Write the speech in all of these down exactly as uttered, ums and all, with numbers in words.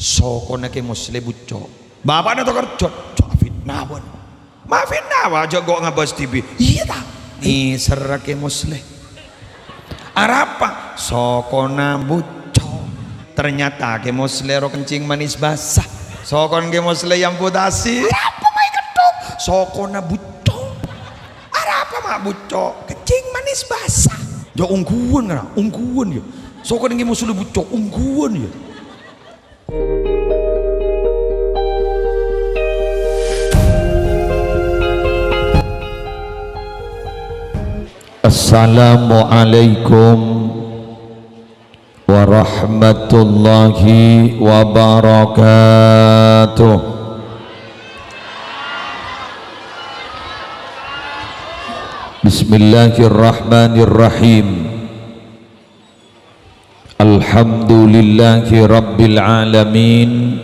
Sokona Kè Musleh bucco'. Bapa'na Tokarjo, jhâ' fitnah, bân. Ma' fitnah, wâ, jhâ' ghu' ngabâs dhibi'. Iyâ, ta? Nèserra Kè Musleh. Arapa? Sokona bucco'. Ternyata Kè Musleh ro kencing manis basah. Sokona Kè Musleh èamputasi. Arapa ma' èketthok? Sokona bucco'. Arapa ma' bucco'? Kencing manis basah. Jhâ' ongghuwân, kana? Ongghuwân, yâ. Sokona Kè Musleh bucco', ongghuwân, yâ. Assalamualaikum warahmatullahi wabarakatuh. Bismillahirrahmanirrahim. Alhamdulillahi rabbil alamin.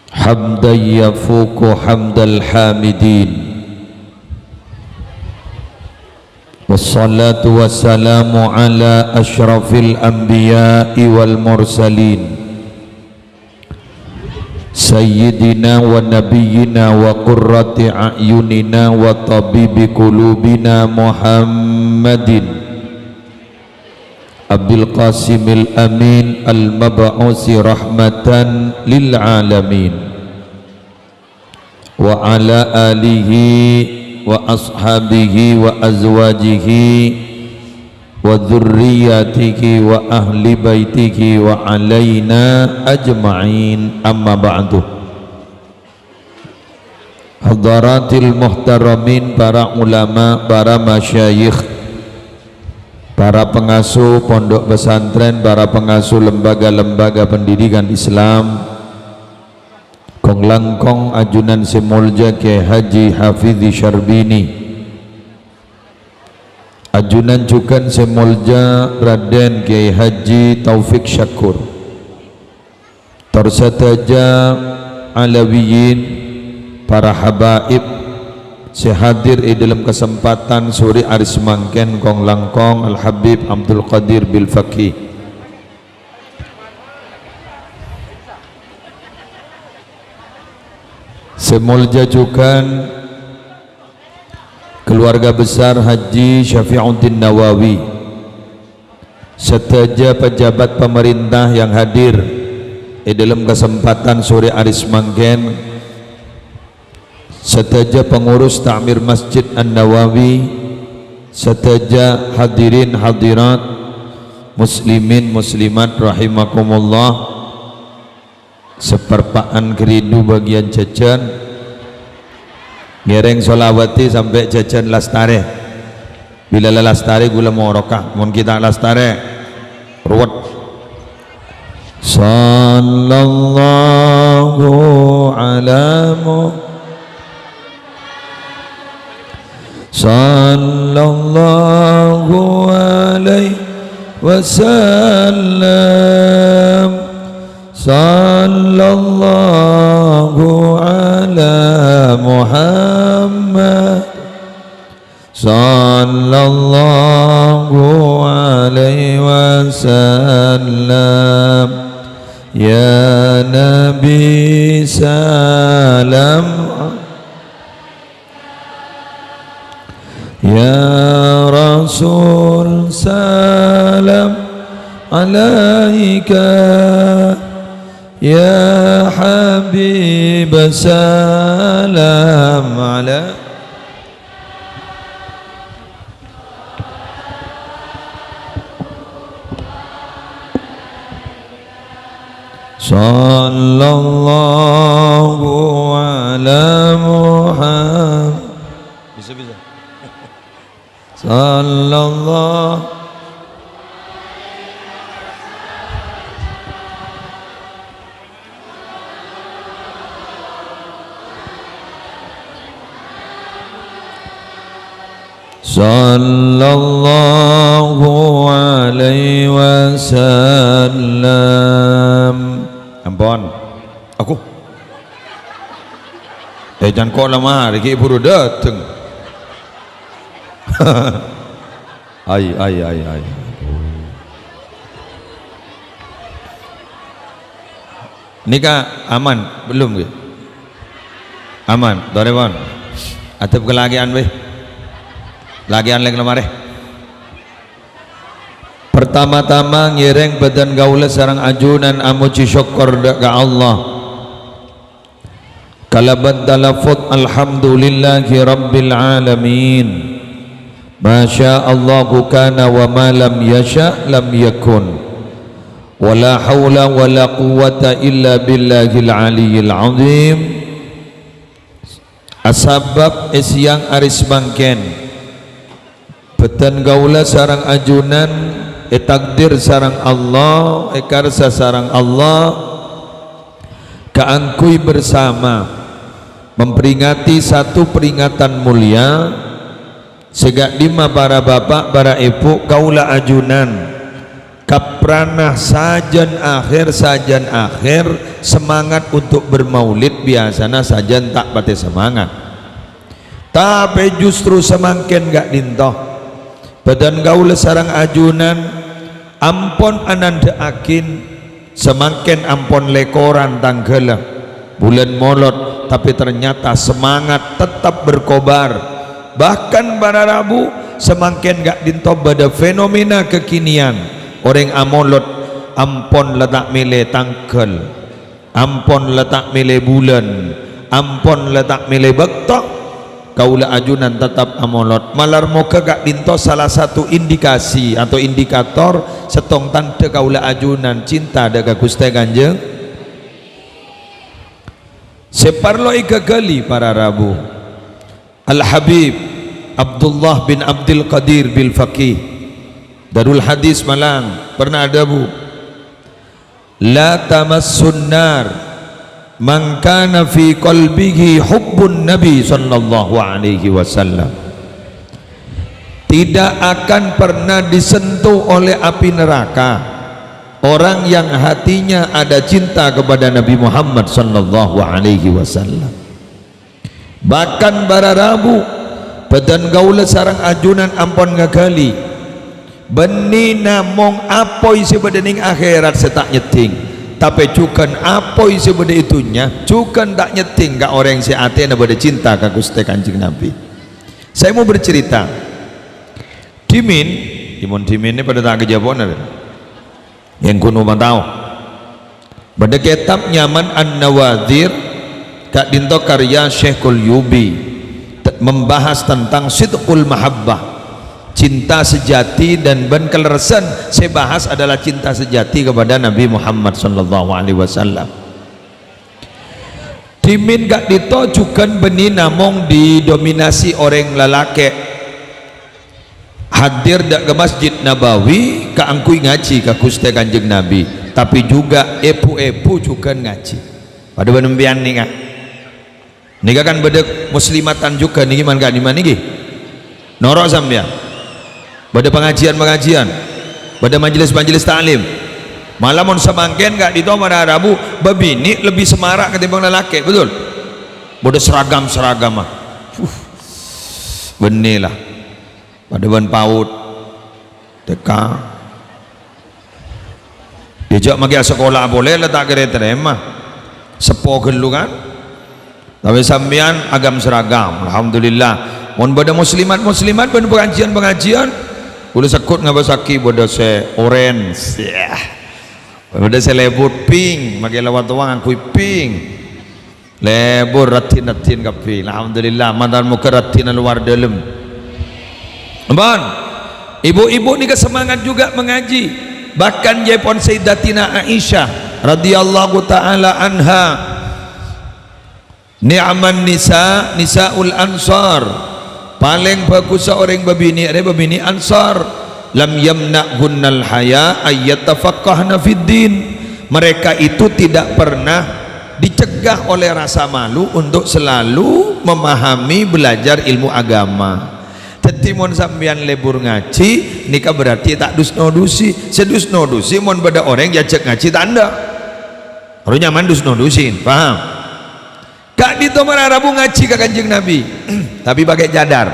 Hamdan yafuqu hamdal hamidin. Wassalatu wassalamu ala asyrafil anbiya'i wal mursalin. Sayyidina wa nabiyyina wa qurrati a'yunina wa tabibi qulubina Muhammadin Abil Qasimil Amin al-mab'usi rahmatan lil alamin. Wa ala alihi wa ashabihi wa azwajihi wa dzurriyyatihi wa ahli baitihi wa alaina ajma'in, amma ba'du. Hadaratil muhtaramin, para ulama, para masyayikh, para pengasuh pondok pesantren, para pengasuh lembaga-lembaga pendidikan Islam, kong-langkong ajunan sè molja Kyai Haji Hafidzi Syarbini, ajunan jhughân sè molja Raden Kyai Haji Taufik Syakur, tor sadhâjâ Alawiyin, para habaib sè hadir è dhâlem kasempatan sore arè samangkèn, kong-langkong Al Habib Abdul Qadir Bil Faqih. Sè molja jhughân keluarga besar Haji Syafi'uddin Nawawi, sadhâjâ pejabat pemerintah yang hadir è dhâlem kasempatan sore arè samangkèn, sadhâjâ pengurus ta'mir Masjid An-Nawawi, sadhâjâ hadirin hadirat, muslimin muslimat rahimakumullah. Saparpa'an karidu bâgiyân jhâjhân. Ngèrèng sholawati sampè' jhâjhân lastarè. Bilâ la lastarè ghulâ moroka, mon ghi' ta' lastarè, ruwet. Sallallahu ala Mu-, Sallallahu alaihi wasallam. Sallallahu ala Muhammad. Sallallahu alaihi wasallam. Ya Nabi, salam. Ya Rasul, salam alaika. Ya Habib, salam alaika. Sallallahu ala Muhammad. Bisa, bisa. Sallallahu. Sallallahu alaihi wasallam. Ampon. Aku. Eh, can ko' la marè, ghi' buru dâteng. Ai, ai, ai, ai. Nèka aman, belum, ghi? Aman, torè pon. Adhep ka lakè'an, bhâi. Lakè'an lèng lemare. Pertama-tama, ngèrèng bhâdhân kaulâ sareng ajunan amojhi sokkor dâ' ka Allah. Kalabân talaffuz, "Alhamdulillahi Rabbil Alamin. Ma syaa Allahu kana wa ma lam yasya' lam yakun. Wa la haula wa la quwwata illa billahil aliyyil azim." Asabâb è sèyang arè samangkèn, bhâdhân kaulâ sareng ajunan ètakdir sareng Allah, èkarsa sareng Allah, kaangghuy bersama memperingati satu peringatan mulia, sè ka'dimma para bapa', para èbhu, kaulâ ajunan kaprana sajân akhèr, sajân akhèr semangat untuk bermaulid, biyasana sajân ta' patè semangat. Tapè justru samangkèn ka'dinto, bhâdhân kaulâ sareng ajunan ampon anandhâ'aghin samangkèn ampon lèkoran tangghâlla bulân Molod, tapè ternyata semangat tetap berkobar. Bahkan para rabu, samangkèn ka'dinto bâdâ fenomena kekinian, orèng amolod ampon la ta' mèlè tangghâl. Ampon la ta' mèlè bulân, ampon la ta' mèlè bâkto, kaulâ ajunan tetap amolod. Malar moghâ ka'dinto sala satu indikasi atau indikator sèttong tandhâ kaulâ ajunan cinta dâ' ka Ghustè Kanjeng. Sè parlo èghâghâli para rabu, Al-Habib Abdullah bin Abdul Qadir Bil Faqih, Darul Hadis Malang, pernah adhâbu, "La tamassun nar man kana fi qalbihi hubbun Nabi sallallahu alaihi wasallam." Tidak akan pernah disentuh oleh api neraka orang yang hatinya ada cinta kepada Nabi Muhammad sallallahu alaihi wasallam. Bahkan para rabu, bhâdhân kaulâ sareng ajunan ampon ngaghâli, bânnè namong apoy sè bâdâ neng akhèrat sè ta' nyeddhing, tapè jhughân apoy sè bâdâ è dhunnya jhughân ta' nyeddhing ka orèng sè atèna bâdâ cinta ka Ghustè Kanjeng Nabi. Saya mau bercerita. Dhimèn, mon dhimèn nè padâ ta' kajhâbhâna, rè. Yang kuno matao. Bâdâ kètab nyamana An-Nawadhir, ka'dinto karya Syekh Qulyubi, te-, membahas tentang sidqul mahabbah, cinta sejati, dan bân kalerressan sè bahas adalah cinta sejati kepada Nabi Muhammad sallallahu alaihi wasallam. Dhimèn ka'dinto jhughân bânnè namong didominasi orèng lalakè'. Hadir dâ' ka Masjid Nabawi kaangghuy ngajhi ka Ghustè Kanjeng Nabi, tapè jhughân èbhu-èbhu jhughân ngajhi. Padâ bân sampèyan nèka. Nèka kan bâdâ muslimatan jhughân nèkè man ka'dimma nèkè. Noro' sampèyan. Bâdâ pangajiân-pangajiân, bâdâ majelis-majelis ta'lim. Mala mon samangkèn ka'dinto para rabu, bâbinè' lebbi semara' katèmbhâng lalakè', betul? Bâdâ seragam-seragamma. Uh, bânnè la. Padâ bân PAUD, TK. Dâjâ makè asakola polè la ta' kèra ètarèma. Seppo ghâllu kan? Tapè sampèyan agam seragam, alhamdulillah. Mon bâdâ muslimat-muslimat bân pangajiân-pangajiân, kaulâ segghut ngabâssaghi bâdâ sè orange. Yah. Bâdâ sè lebur pink, makè la wâ-towa ngangghuy pink. Lebur raddhin-raddhin kabbhi. Alhamdulillah, mator moghâ raddhinna lowar dâlem. Ampon. Ibu-ibu nèka semangat juga mengaji. Bahkan jâèpon Sayyidatina Aisyah radhiyallahu ta'ala anha, "Ni'man nisa, nisaul ansar." Palèng bhâghussa orèng bâbinè' rè bâbinè' Ansar. "Lam yamna'hunnal haya ayyatafaqqahna fid din." Mereka itu tidak pernah dicegah oleh rasa malu untuk selalu memahami, belajar ilmu agama. Dhâddhi, mon sampèyan lebur ngajhi, nèka berarti ta' dus-nodusi. Sè dus-nodusi mon bâdâ orèng èajhâk ngajhi ta' endâ'. Ro nyaman dus-nodusin, paham? Ka'dinto mara rabu ngajhi ka Kanjeng Nabi, tapè pakè cadar.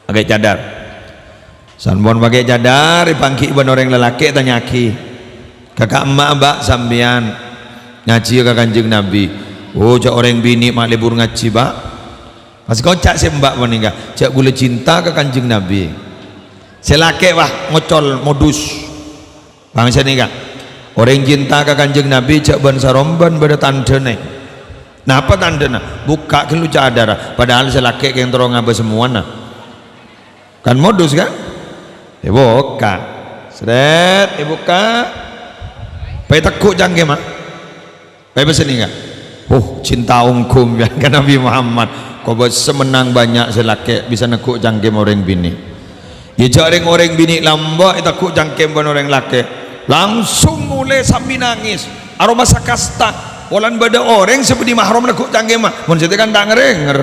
Pakè cadar. Sampon pakè cadar, èpangghi bân orèng lalakè', ètanya'aghi, "Kaka' emma', Mbak, sampèyan Ngajhiyâ ka Kanjeng Nabi. Oh, jhâ' orèng binè' ma' lebur ngajhi, Pak. Pas koca' sè emba' panèka, jhâ' ghulâ cinta ka Kanjeng Nabi. Sè lakè', wah, ngocol, modus. Bângsa nèka, orèng cinta ka Kanjeng Nabi jhâ' bân-saromban bâdâ tandhâna. Napa tandhâna? Bukka' ghâllu cadhârra, padahal sè lakè' kèng terro ngabâ samowana. Kan modus, kan? Èbukka'. Sret, èbukka'. Pas ètegghu' cangkèmma. Pas èpèssèna, "Oh, cinta ongghu sampèyan ka Nabi Muhammad." Kobâsa mennang bânnya' sè lakè' bisa negghu' cangkèm orèng binè'. Iyâ, jhâ' rèng-orèng binè' lambâ' ètegghu' cangkèm bân orèng lakè', langsung molè sambi nangès. Aromasa kasta. Polana bâdâ orèng sè bânnè mahram negghu' cangkèmma. Mon sè tèkan ta' ngèrèngèr.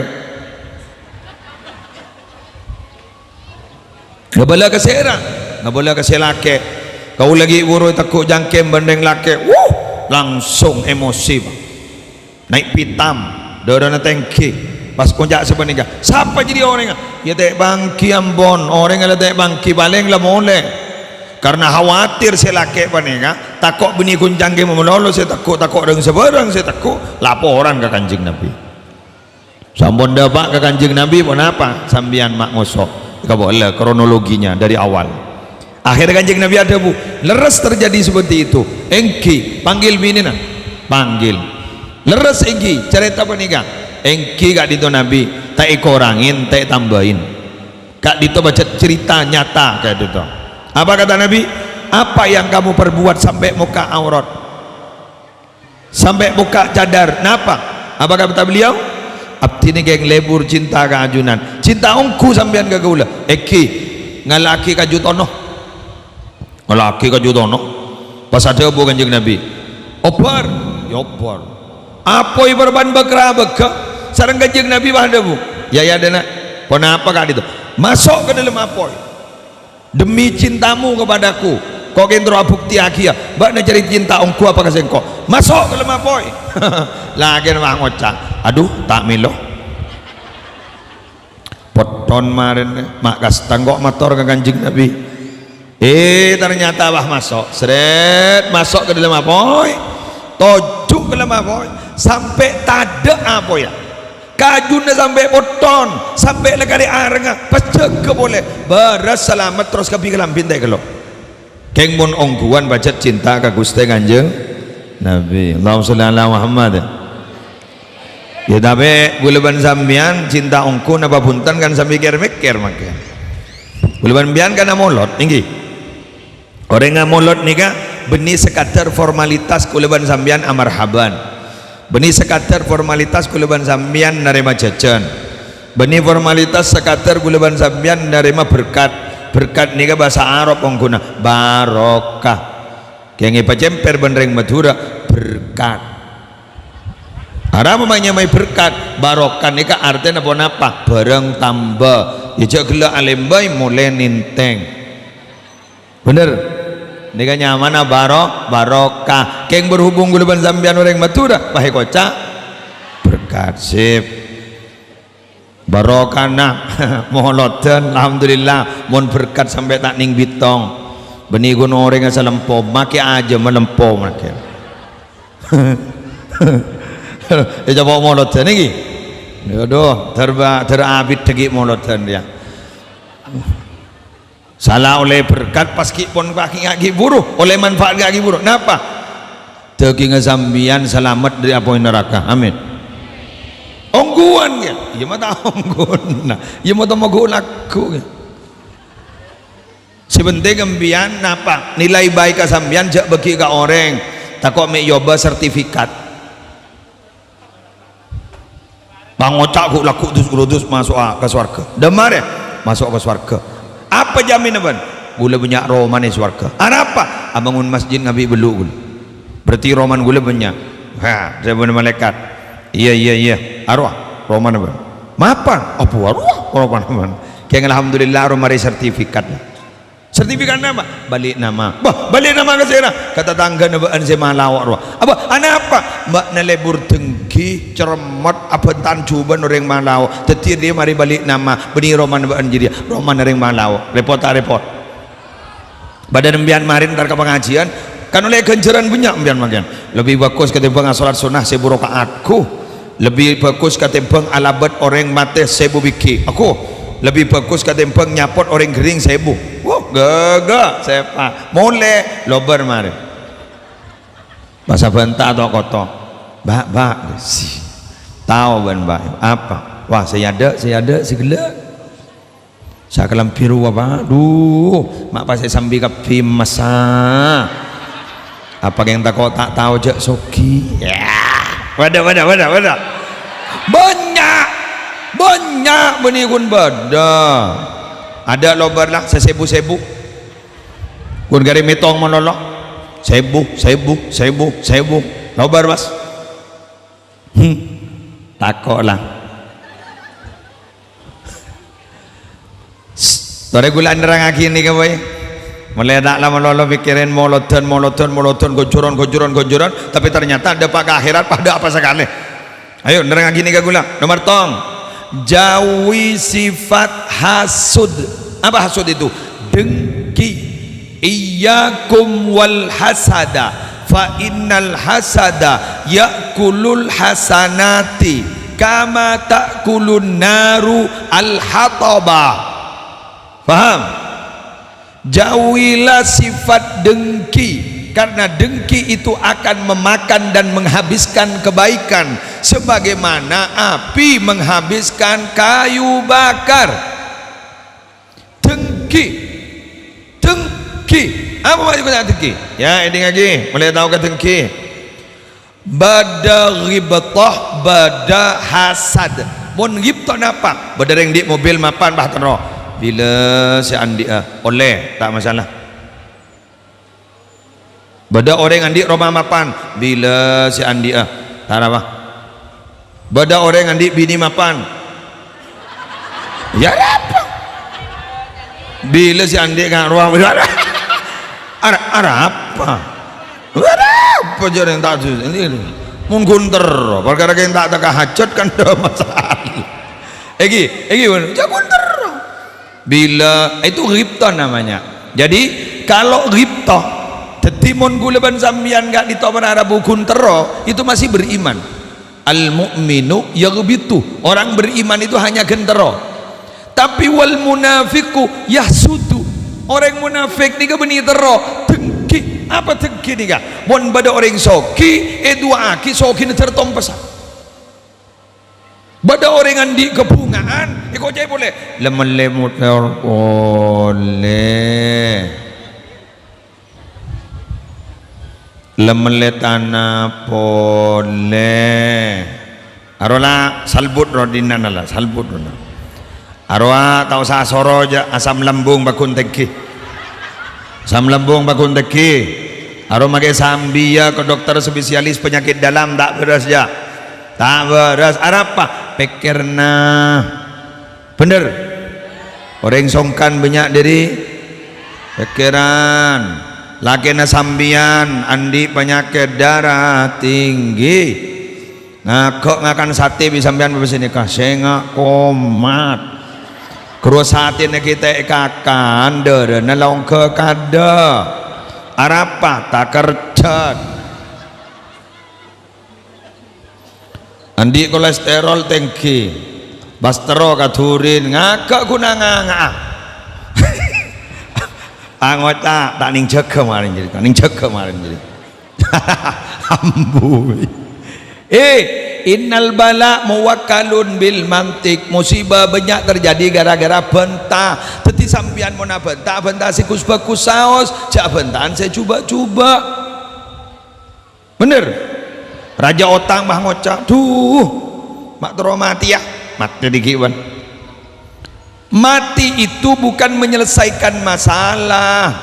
Ngabâlâ ka sèra, ngabâlâ ka sè lakè'. Kaulâ ghi' bhuru ètegghu' cangkèm bân rèng lakè'. Wuh, langsung emosi, Pak. Naè' pitam, dârâna tèngghi. Pas koca' sapanèka, "Sapa jârèya orèngnga?" "Iyâ, tè' pangghi, ampon. Orèngnga la tè' pangghi, palèng la molè." Karna khawatir sè lakè' panèka, tako' bânnè ghun cangkèmma malolo sè tegghu', tako' rèng-sabârâng sè tegghu', laporan ka Kanjeng Nabi. Sampon dâpa' ka Kanjeng Nabi, "Ponapa sampèyan ma' ngoso'?" Kabâlâ kronologinya dari awal. Akhirnya Kanjeng Nabi adhâbu, "Lerres terjadi seperti itu." "Èngghi, panggil binèna." Panggil. "Lerres èngghi carèta panèka?" "Èngghi, ka'dinto Nabi, ta' èkorangè, ta' ètambâi. Ka'dinto pajhât carèta nyata ka'dinto." Apa kata Nabi? "Apa yang kamu perbuat sampai mokka' aurat? Sampai mokka' cadhâr, napa?" Apa kata beliau? "Abdhina kèng lebur cinta ka ajunan. Cinta ongghu sampèyan ka kaulâ." "Èngghi, ngalaaghi kaju tono." Ngalaaghi kaju tono. Pas adhâbu Kanjeng Nabi, "Obhâr." Yâ obhâr. Apoy parappa'na bâk-rabâghâ. Sareng Kanjeng Nabi pas adhâbu, "Yâ, yâ, dâna. Ponapa ka'dinto?" "Maso' ka dâlem apoy." "Demi cintamu kepadaku, ko' kèng terro abhuktèyaghiyâ, bâ'na jârèya cinta ongghu apa ka sèngko'. Maso' ka dâlem apoy." Lakèna ma' ngoca', "Adhu, ta' mèlo." Potton marèna, ma' kasta engko' mator ka Kanjeng Nabi. Eh, ternyata pas maso', sret, maso' ka dâlem apoy. Toju' ka dâlem apoy, sampè' tadâ' apoyya. Kajuna sampè' potton, sampè' la karè arengnga, pas jâgâ polè. Bârâs salamet terros kabbhi kalambhi ta' èkello'. Kèng mon ongghuwân pajhât cinta ka Ghustè Kanjeng Nabi. Allahumma sholli ala Muhammad. Yâ, tapè ghulâ bân sampèyan cinta ongghu napa bhunten kan sambi kèr-mèkkèr mangkèn. Ghulâ bân sampèyan kan amolot, èngghi? Orèng amolot nèka bânnè sakadar formalitas ghulâ bân sampèyan amarhaban. Bânnè sakadar formalitas ghulâ bân sampèyan narèma jhâjhân. Bânnè formalitas sakadar ghulâ bân sampèyan narèma berkat. Berkat nèka bhâsa Arab ongghuna barokah. Kèng èpacèmpèr bân rèng Madhurâ, berkat. Arapa ma' nyamaè berkat? Barokah nèka artèna ponapa? Bhârâng tamba. Yâ jhâ' ghellâ' alèmbâi, molè nèntèng. Bhender? Nèka nyamana baro-, barokah. Kèng berhubung ghulâ bân sampèyan orèng Madhurâ, pas èkoca' berkat. Sip. Barokana molodhân, alhamdulillah. Mon berkat sampè' ta' nèng bitong. Bânnè ghun orèngnga salempo, makè ajâm malempo makè. Ècoba molodhân nèkè. Aduh, dâr ba-, dâr abit dhâggi' molodhân, yâ. Sala ollè berkat pas ghi' pon, pas ghi' nga' ghi' buru, ollè manfaat nga' ghi' buru. Napa? Dhâggingnga sampèyan salamet dâri apoy naraka. Amin. Ongghuwân, yâ? Iyâ, ma' ta' ongghuwân. Nah, iyâ, ma' ta' ongghu lagghu, yâ. Sè pentèng sampèyan napa? Nilai baikka sampèyan jhâ' bâghi ka orèng. Tako' mè' èobâ sertifikat. Pangoca' ghu-, lagghu' dus-, maso'a ka sowarghâ. Dhâmma rè, maso' ka sowarghâ. Apa jaminna bâ'na? Ghulâ bânnya' romana è sowarghâ. Arapa? Abângon masjid ngabi' bâllu' ghulâ. Berarti romana ghulâ bânnya'. Ha, dhâbuna malaèkat. Iyâ, iyâ, iyâ. Arowa romana bâ'na. Mapa? Apa arowa romana bâ'na? Kèng alhamdulillah, arowa marè sertifikat. Sertifikat napa? Bâli' nama. Bâh, bâli' nama ka sèra? Ka tatangghâna bâ'na sè Malao rowa. Apa? Anapa? Bâ'na lebur dengghi, cerremmet, abhânta jhubâ'na orèng Malao. Dhâddhi dhiyâ marè bâli' nama. Bânnè romana bâ'na jârèya, romana orèng Malao. Rèpot ta' rèpot? Bâdâ sampèyan marè entar ka pangajiân, Kan ollè ghânjhârân bânnya' sampèyan mangkèn. Lebbi bhâghus katèmbhâng asholat sunnah sèbu raka'at. Ghu. Lebbi bhâghus katèmbhâng alabât orèng matè sèbu bighi'. Ghu. Lebbi bhâghus katèmbhâng nyapot orèng ghering sèbu. Wuh, ghâghâ, sèpa. Molè, lobâr marè. Pas abhânta to'-koto'. "Mbak, Mbak." Si. Tao bân Mbak. Apa? Wah, sè adâ', sè adâ', sè ghellâ'. Sakalambhi rowa, Pak. Dhu, ma' pas èsambi kabbhi massa. Apa kèng tako' ta' tao jhâ' soghi? Ya. Bâdâ, bâdâ, bâdâ, bâdâ. Bânnya'. Bânnya' bânnè ghun bâdâ. Adâ' lobâr la, sè sèbu-sèbu. Ghun ghârè mètong malolo. Sèbu, sèbu, sèbu, sèbu. Lobâr, Mas. Hmm. Tako' la. Torè ghulâ nerrangngaghi nèka, boy. Molaè ta' la malolo pèkkèran molodhân, molodhân, molodhân, ghânjhârân, ghânjhârân, ghânjhârân, tapè ternyata dâpa' ka akhèrat padâ apa sakalè. Ayo, nerrangngaghi nèka ghulâ. Nomor tong. Jauhi sifat hasud. Apa hasud itu? Dengki. Iyyakum wal hasada, fa innal hasada ya'kulul hasanati kama ta'kulun naru al-hataba. Paham? Jauhilah sifat dengki, karena dengki itu akan memakan dan menghabiskan kebaikan, sebagaimana api menghabiskan kayu bakar. Dengki. Dengki. Apa maksudnya dengki? Ya, èdingngaghi, molaè tao ka dengki. Bâdâ ghibtah, bâdâ hasad. Mon ghibtah napa? Bâdâ rèng andi' mobil mapan, bâh, terro. Bilâ sè andi'â, ollè, ta' masalah. Bâdâ orèng andi' roma mapan, bilâ sè andi'â, ta' arapa. Bâdâ orèng andi' binè mapan. Ya arapa? Bilâ sè andi' ka' rowa, ara-, arapa? Arapa jhâ' rèng ta' du-, mon ghun terro, parkara kèng ta' teka hajat kan dâ' masalah. Èngghi, èngghi, mon jhâ' ghun terro. Bilâ, itu ghibtah namanya. Jadi, kalau ghibtah, dhâddhi mon ghulâ bân sampèyan ka'dinto para rabu ghun terro, itu masih beriman. Al-mu'minu yaghbitu. Orang beriman itu hanya ghun terro. Tapi wal munafiqu yahsudu. Orèng munafik nèka bânnè terro, dengki. Apa dengki nèka? Mon bâdâ orèng soghi, èdu'aaghi soghina jhâr tompessa. Bâdâ orèng andi' kabhunga'an, èkoca'è polè, "La mellè motor polè. La mellè tana polè." Arowa la salbut ro dinana la, salbut ro. Arowa ta' osa asoro jhâ', asam lambung bâghun tèngghi. Asam lambung bâghun tèngghi. Arowa makè sambiyâ ka dokter spesialis penyakit dalam, ta' bârâs jhâ'. Ta' bârâs. Arapa? Pèkkèranna. Bhender? Orèng songkan bânnya' dhâri pèkkèran. Lakèna sampèyan andi' panyakèt darah tinggi. Ngaghâ' ngakan satè bi' sampèyan bâbâ sè nèka, sènga' komat. Ghâruwa satèna ghi' ta' èkakan, dârâna la ongghâ kadâ'. Arapa? Takerjhât. Andi' kolesterol tèngghi, pas terro ka dhurin, ngaghâ' ghun nganga'a. Angoca', ta' nèng jâgâ marèn jârèya, ta' nèng jâgâ marèn jârèya. Ambu. Eh, innal bala muwakkalun bil mantik. Musibah bânnya' terjadi gara-gara bânta. Dhâddhi sampèyan mon abânta, abânta sè ghus-bhâghus saos, jhâ' abânta'an sè jhubâ'-jhubâ'. Bhender? Rajâ otang bâ ngoca', "Dhu, ma' terro matèya." Matè dhiggi' bân. Mati itu bukan menyelesaikan masalah,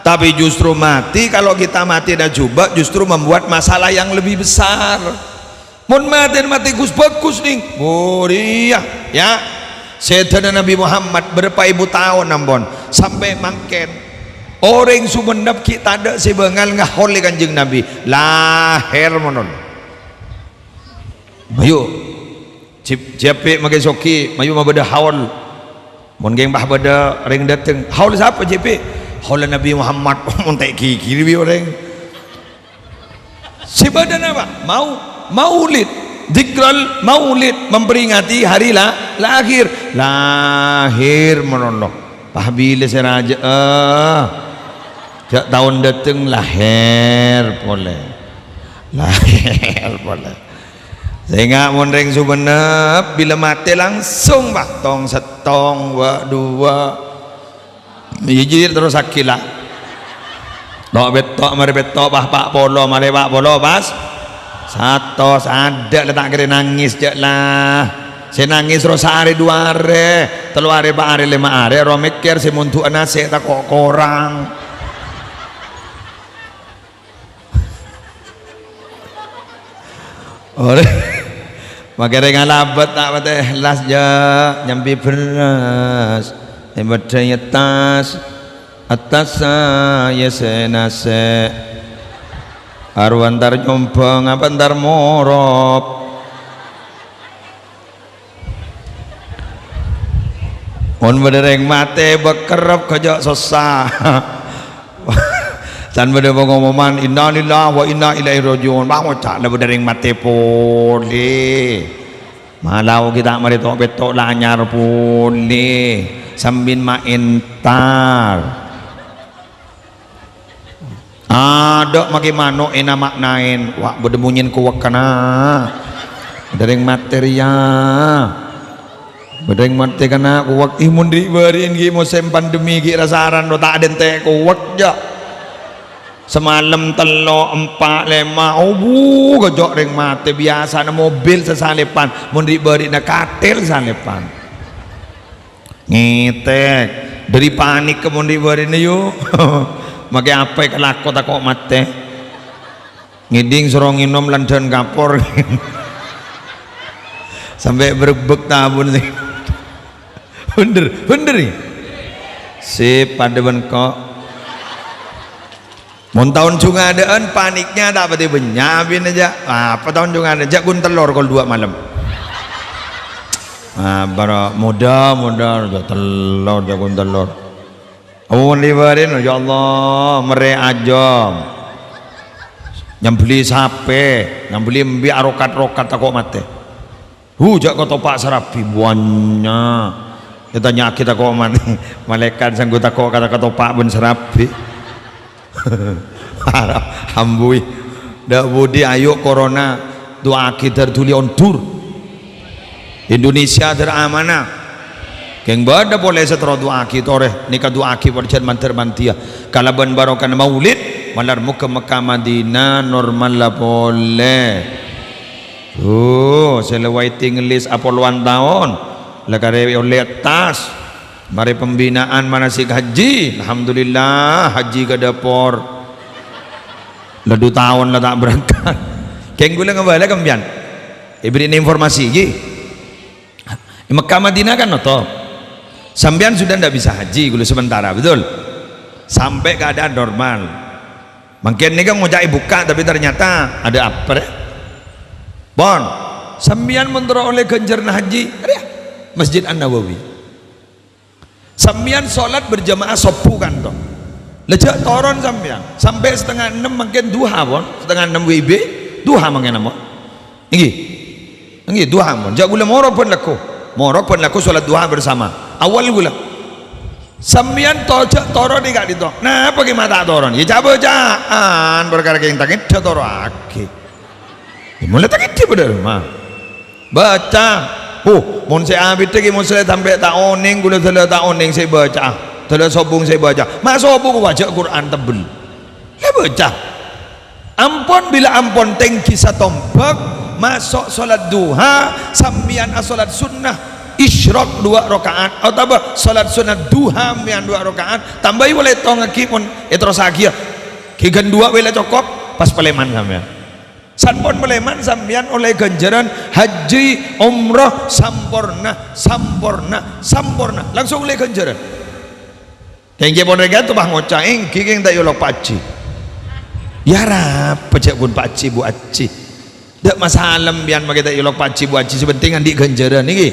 tapi justru mati, kalau kita mati dan jhubâ', justru membuat masalah yang lebih besar. Mon matèna matè ghus-bhâghus, nèng. Bhuriyâ, ya. Sèdhâna Nabi Muhammad bârâmpa èbu taon ampon, sampè' mangkèn. Orèng Songennep ghi' tadâ' sè bângal ngahaulè Kanjeng Nabi. Lahèr monon. Mayu. Jib-, jibâ makè soghi, mayu mabâdâ haul. Mon kèng pas bâdâ rèng dâteng, "Haul sapa, Jibâ?" "Haul Nabi Muhammad." Mon ta' ghighiri bi' orèng. Sè bâdâna, Pak, mau-, maulid, dzikrul maulid, memperingati hari la-, lahir. Lahir malolo. Pas bilâ sè rajâ'â? Jhâ' taon dâteng lahèr polè. Lahèr polè. Sènga' mon rèng Sumenep, bilâ matè langsung, Pak, tong sèttong, wâ' duwâ'. Iyâ, jhi, terrossaghi, la. Tong pètto', marè pètto', pas pa' polo, marè pa' polo, pas satos, adâ' la ta' kèra nangès, jhâ' la. Sè nangès ro saarè du arè, tello arè, pa' arè, lèma arè, ro mèkkèr sè mondu'â nasè' tako' korang. Orèng, makè rèng alabât ta' patè èhlas, jhâ', nyambi bherrâs, èbâddhâi attas, attas saè sè nasè'. Arowa entar nyombhâng apa entar morop. Mon bâdâ rèng matè bâkerrep, ghâjâ' sossa. Can bâdâ pangomoman, "Innalillahi wa inna ilaihi raji'un." Bâ' ngoca' la bâdâ rèng matè polè. Malao ghi' ta' marè to'-pètto' la anyar polè. Sambi ma' entar. Adâ' makè mano' è nama' naèn. Wah, bâdâ monyèn kowek kana. Bâdâ rèng matè rèya. Bâdâ rèng matè kana kowek. Ih, mon ri'-bâri'en ghi' mosèm pandemi ghi' rasaran ro ta' adântè' kowek, jhâ'. Samalem tello', empa', lèma', obu, ghâjâ' rèng matè. Biyasana mobil sasalèpan, mon ri'-bâri'na katèl salèpan. Ngètèk. Dâri panik ka mon ri'-bâri'na, yu. Makè apa èkalako tako' matè. Ngèdhing soro ngènom landhân kapor. Sampè' bârebbhâk tabun sè. Bhender, bhender, ya? Sip, padâ bân ko'. Mon taon Jhumadâ'ân, paniknya ta' patè bânnya', abinna jhâ'. Apa taon Jhumadâ'ân? Jhâ' ghun tellor kol duwâ' malem. Ah, bârâ' modâ, modâ, jhâ' tellor, jhâ' ghun tellor. Ampon lèbârin, ya Allah, marè ajâm. Nyambelli sapè, nyambelli embi' arokat-rokat tako' matè. Hu, jhâ' katopa' sarabi, bânnya'. Ètanya'aghi tako' man-, malaèkat sanggu tako' ka-, katopa' bân sarabi. Ambuy. Dâ' budi ayo corona, du'aaghi dâr dhuli ondur. Indonesia dâr amanah. Kèng bâdâ polè sè terro du'aaghi torè, nèka du'aaghi parjhân mandhâr mandhiyâ. Kalabân barokana maulid, malar moghâ Mekkah Madinah normal la polè. Oh, sè la waiting list apolowan taon, la karè ollè attas. Marè pembinaan manasik haji, alhamdulillah, haji ka dâpor. La du taon la ta' berangkat. Kèng ghulâ ngabâlâ ka sampèyan. Èbèrri'na informasi, ghi. Di Mekkah Madinah kan notop. Sampèyan sudah ndak bisa haji ghulâ sementara, betul? Sampai keadaan normal. Mangkèn nèka ngoca'è bukka', tapi ternyata ada apa, rè? Pon, sampèyan mon terro ollè ghânjhârânna haji, rè, Masjid An-Nawawi. Sampèyan sholat berjamaah sobbhu kanto. La jhâ' toron sampèyan, sampè' setengah ennem mangkèn duha, pon. Setengah ennem W I B, duha mangkèn, pon. Èngghi. Èngghi, duha, pon. Jhâ' ghulâ morok bân lagghu. Morok bân lagghu sholat duha bersama. Awal ghulâ. Sampèyan to-, jhâ' toron è ka'dinto. Napa ghi' ma' ta' toron? Yâ, ca'-bâca'an, parkara kèng ta' ngèdhâ toro'aghi. Yâ, molaè ta' ngèdhâ padâ, ma. Baca. Huh, mon sè abidhâ ghi' mon sè sampè' ta' onèng, ghulâ dâlâ ta' onèng sè baca'a. Dâlâ sobung sè baca. Ma' sobung baca Qur'an tebbel. La baca. Ampon, bilâ ampon tèngghi satombhâk, maso' sholat duha, sampèyan asholat sunnah, isyraq duwâ' raka'at, otabâ sholat sunnah duha sampèyan duwâ' raka'at, tambâi polè tongaghi pon èterrossaghiyâ. Ghi ghân duwâ' bhâi la cokop, pas palèman sampèyan. Sampon palèman sampèyan ollè ghânjhârân haji umrah samporna, samporna, samporna. Langsung ollè ghânjhârân. Kèng jhâ' pon rèng ka'dinto pas ngoca', "Èngghi kèng ta' èolok Pa' Haji." Yâ arapa jhâ' ghun Pa' Haji, Bu' Haji. Dâ' masalah sampèyan makè ta' èolok Pa' Haji, Bu' Haji, sè pentèng andi' ghânjhârân nèkè.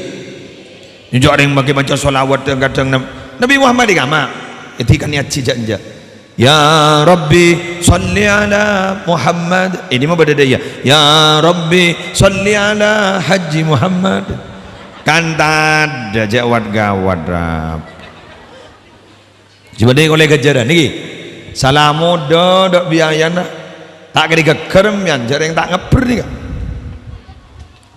Nyonjhu' rèng makè maca sholawat kadhâng-kadhâng Nab-, Nabi Muhammad è kama'. Èdhi kan haji jhâ'-enjhâ'. "Ya Rabbi, sholli ala Muhammad." Ini mah bâdâ dâ' iyâ. "Ya Rabbi, sholli ala Haji Muhammad." Kan tadâ' jâ' wat-gawat, Rab. Jhâ' bâdâ ollè ghâjârân nèka. Salamo dâ'-dâ' biayana. Ta' kèra ghâggâr, mèyan, jhâ' rèng ta' ngebbher nèka.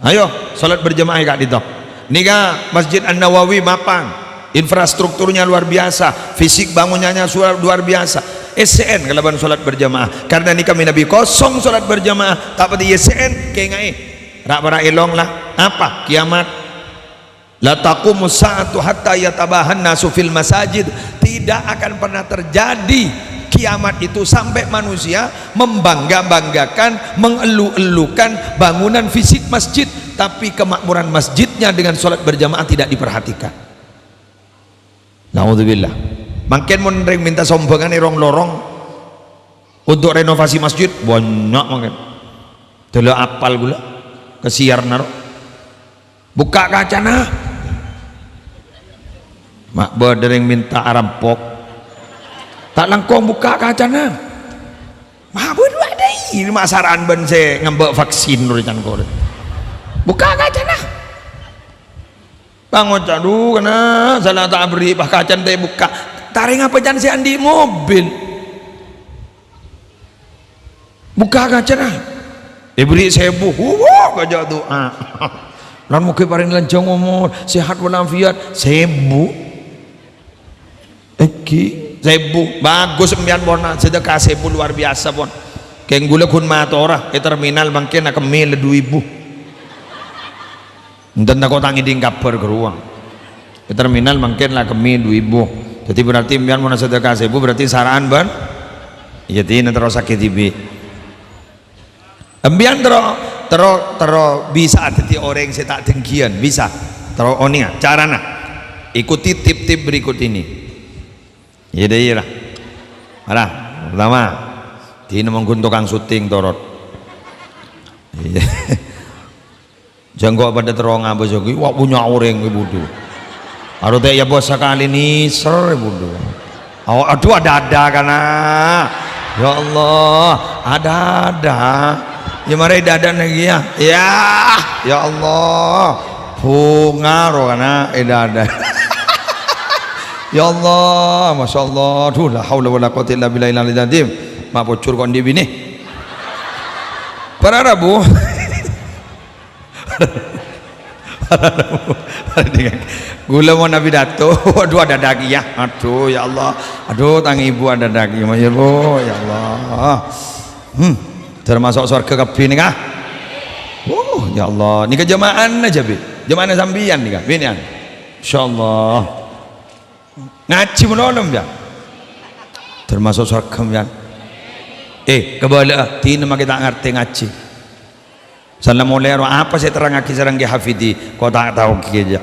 Ayo, salat berjamaah è ka'dinto. Nèka Masjid An-Nawawi mapan. Infrastrukturnya luar biasa, fisik bangunannya suar-, luar biasa. Essè'è kalabân salat berjamaah. Karena nèka mènabi kosong salat berjamaah, ta' patè essè'è, kènga'è. Ra'-para' èlong la, apa? Kiamat. "La taqumus sa'atu hatta yatabahan nasu fil masajid." Tidak akan pernah terjadi kiamat itu sampai manusia membangga-banggakan, mengeluk-elukan bangunan fisik masjid, tapi kemakmuran masjidnya dengan sholat berjamaah tidak diperhatikan. Naudzubillah. Mangkèn mon rèng mènta sombhângan è rong-lorong untuk renovasi masjid, bânnya' mangkèn. Dâlâ apal ghulâ, kasiarna ro. "Bukka' kacana." Ma' bâdâ rèng mènta arampok. Ta' langkong bukka' kacana. Ma' bâdâ adâi, ma' sara'an bân sè ngambâ' vaksin rè can korè. "Bukka' kacana." Pangoca', "Dhu, kana sala ta' aberri', pas kacan ta' èbukka'." Tarèng apa can sè andi' mobil? "Bukka' kacana." Èberri' sèbu. Wuh, kajâ' du'a. Lan moghâ parèng lanjhâng omor, sehat walafiat. Sèbu. Èngghi, sèbu. Bagus sampèyan, pon. Sedekah sèbu luar biasa, pon. Kèng ghulâ ghun matora, è terminal mangkèn akemmè la du èbu. Enten tako' ta' ngèdhing kabhâr ghâruwa. È terminal mangkèn la kemmè du èbu. Dhâddhi berarti sampèyan mon sedekah sèbu berarti sara'an bân, iyâ, dina terrosaghi dhibi'. Sampèyan terro, terro, terro bisa dhâddhi orèng sè ta' denggiyan, bisa. Terro onènga carana. Ikuti tip-tip berikut ini. Iyâ, dâ' iyâ, la. Mara, pertama, dina mon ghun tokang syuting torot. Iyâ. Jhâ' engko' padâ terro ngabâs ghi, wa' bânnya' orèng ghi budhu. Aro ta' iyâ bos sakalè nèser budhu. Aw-, adhu, adâ-adâ kana. Ya Allah, adâ-adâ. Iyâ mara adâ-adâ nèka iyâ. Yah, ya Allah. Bhunga ro kana, adâ-adâ. Ya Allah, masyaallah. Adhu, la haula wala quwwata illa billahil aliyil azim. Ma' pojhur ko' andi' binè. Para rabu. Ghulâ mon apidato, adhu, adâ-adâ kèya. Adhu, ya Allah. Adhu, tang èbhu adâ-adâ kèya, ya, Bu, ya Allah. Hmm, termasuk sowarghâ kabbhi nèka. Oh, ya Allah. Nèka jhâma'ana jhâ', Bi. Jhâma'ana sampèyan nèka, binèyan. Insyaallah. Ngajhi malolo, sampèyan. Termasuk sowarghâ, sampèyan. Eh, kabâlâ'â, dina makè ta' ngartè ngajhi. Sala molè ro, apa sè terrangaghi sareng Kè Hafidi? Ko' ta' tao kèya.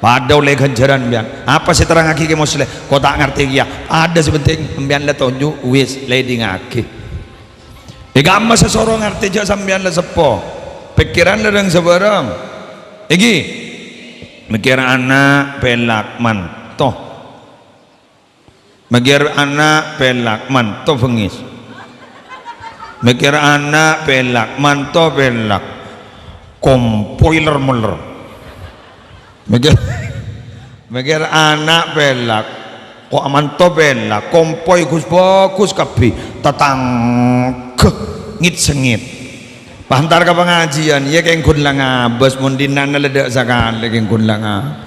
Padâ ollè ghânjhârân, sampèyan. Apa sè terrangaghi Kè Musleh? Ko' ta' ngartè kèya. Padâ sè penting, sampèyan la tonjhu', wis, la èdingaghi. È kamma sè soro ngartè jhâ' sampèyan la seppo. Pèkkèran la rèng-sabârâng. Èngghi. Mèkkèr ana' pèlak manto. Mèkkèr ana' pèlak manto bengngis. Mèkkèr ana' pèlak manto pèlak. Kompoy ler-meller. Mèkkèr, mèkkèr ana' pèlak. Ko' manto pèlak, kompoy ghus-bhâghus kabbhi. Tatangghâ ngit-sengngit. Pas èntar ka pangajiân, iyâ kèng ghun la ngabâs, mon dina'na la dâ' sakalè kèng ghun la ngabâs.